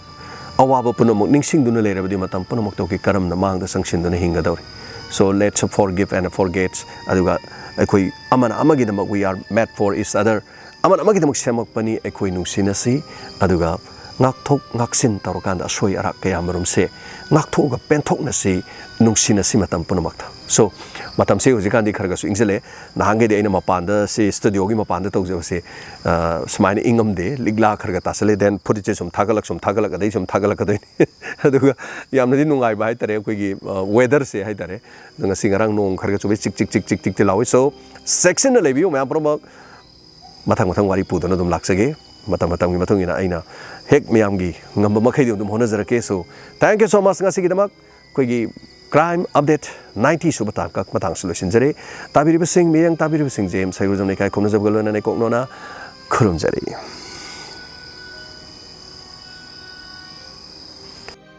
ꯑꯋꯥꯕ ꯄꯨꯝꯅꯃꯛ ꯅꯤꯡꯁꯤꯡꯗꯨꯅ ꯂꯩꯔꯕꯗꯤ ꯃꯇꯝ ꯄꯨꯝꯅꯃꯛꯇ ꯑꯩꯈꯣꯏ ꯀꯔꯝꯅ ꯃꯥꯡꯗ ꯆꯪꯁꯤꯟꯗꯨꯅ ꯍꯤꯡꯒꯗꯧꯔꯤ? So let's forgive and forget. ꯑꯗꯨꯒ ꯑꯩꯈꯣꯏ ꯑꯃꯅ ꯑꯃꯒꯤꯗꯃꯛ we are made for each other. ꯑꯃꯅ ꯑꯃꯒꯤꯗꯃꯛ ꯁꯦꯝꯃꯛꯄꯅꯤ꯫ ꯑꯩꯈꯣꯏ ꯅꯨꯡꯁꯤꯅꯁꯤ, ꯑꯗꯨꯒ ꯉꯥꯛꯊꯣꯛ ꯉꯥꯛꯁꯤꯟ ꯇꯧꯔꯀꯥꯟꯗ ꯑꯁꯣꯏ ꯑꯔꯥꯛ ꯀꯌꯥ ꯃꯔꯨꯝꯁꯦ ꯉꯥꯛꯊꯣꯛꯑꯒ ꯄꯦꯟꯊꯣꯛꯅꯁꯤ, ꯅꯨꯡꯁꯤꯅꯁꯤ ꯃꯇꯝ ꯄꯨꯝꯅꯃꯛꯇ꯫ So ꯃꯇꯝꯁꯦ ꯍꯧꯖꯤꯛꯀꯥꯟꯗꯤ ꯈꯔ ꯈꯔꯁꯨ ꯏꯪꯁꯤꯜꯂꯛꯑꯦ꯫ ꯅꯍꯥꯟꯈꯩꯗꯤ ꯑꯩꯅ ꯃꯄꯥꯟꯗ ꯁꯤ ꯁ꯭ꯇꯨꯗꯤꯑꯣꯒꯤ ꯃꯄꯥꯟꯗ ꯇꯧꯖꯕꯁꯦ, ꯑ, ꯁꯨꯃꯥꯏꯅ ꯏꯪꯉꯝꯗꯦ, ꯂꯤꯛꯂꯥ ꯈꯔ ꯈꯔ ꯇꯥꯁꯜꯂꯦ, then ꯐꯨꯔꯤꯠꯁꯦ ꯁꯨꯝ ꯊꯥꯒꯠꯂꯛ ꯁꯨꯝ ꯊꯥꯒꯠꯂꯛ ꯑꯗꯩ ꯁꯨꯝ ꯊꯥꯒꯠꯂꯛꯀꯗꯣꯏꯅꯤ꯫ ꯑꯗꯨꯒ ꯌꯥꯝꯅꯗꯤ ꯅꯨꯡꯉꯥꯏꯕ ꯍꯥꯏꯇꯥꯔꯦ ꯑꯩꯈꯣꯏꯒꯤ, ꯑ, weatherꯁꯦ ꯍꯥꯏꯇꯥꯔꯦ꯫ ꯑꯗꯣ ꯉꯁꯤ ꯉꯔꯥꯡ ꯅꯣꯡ ꯈꯔ ꯈꯔ ꯆꯨꯕꯩ ꯆꯤꯛ ꯆꯤꯛ ꯆꯤꯛ ꯆꯤꯛ ꯆꯤꯛꯇꯤ ꯂꯥꯎꯏ꯫ So ꯆꯦꯛꯁꯤꯟꯅ ꯂꯩꯕꯤꯌꯨ ꯃꯌꯥꯝ ꯄꯨꯝꯅꯃꯛ꯫ ꯃꯊꯪ ꯃꯊꯪ ꯋꯥꯔꯤ ꯄꯨꯗꯨꯅ ꯑꯗꯨꯝ ꯂꯥꯛꯆꯒꯦ꯫ ꯃꯇꯝ ꯃꯇꯝꯒꯤ ꯃꯇꯨꯡ ꯏꯟꯅ ꯑꯩꯅ ꯍꯦꯛ ꯃꯌꯥꯝꯒꯤ ꯉꯝꯕ ꯃꯈꯩꯗꯤ ꯑꯗꯨꯝ ꯍꯣꯠꯅꯖꯔꯛꯀꯦ꯫ So thank you so much꯫ ꯉꯁꯤꯒꯤꯗꯃꯛ ꯑꯩꯈꯣꯏꯒꯤ Crime Update ninety ꯁꯨꯕ ꯇꯥꯡꯀꯛ ꯃꯇꯥꯡꯁꯨ ꯂꯣꯏꯁꯤꯟꯖꯔꯦ꯫ ꯇꯥꯕꯤꯔꯤꯕꯁꯤꯡ, ꯃꯤꯠꯌꯦꯡ ꯇꯥꯕꯤꯔꯤꯕꯁꯤꯡꯁꯦ ꯁꯩꯔꯨꯖꯝ ꯂꯩꯀꯥꯏ ꯈꯨꯝꯅꯖꯕꯒ ꯂꯣꯏꯅꯅ ꯏꯀꯣꯛꯅꯣꯅ ꯈꯨꯔꯨꯝꯖꯔꯤ꯫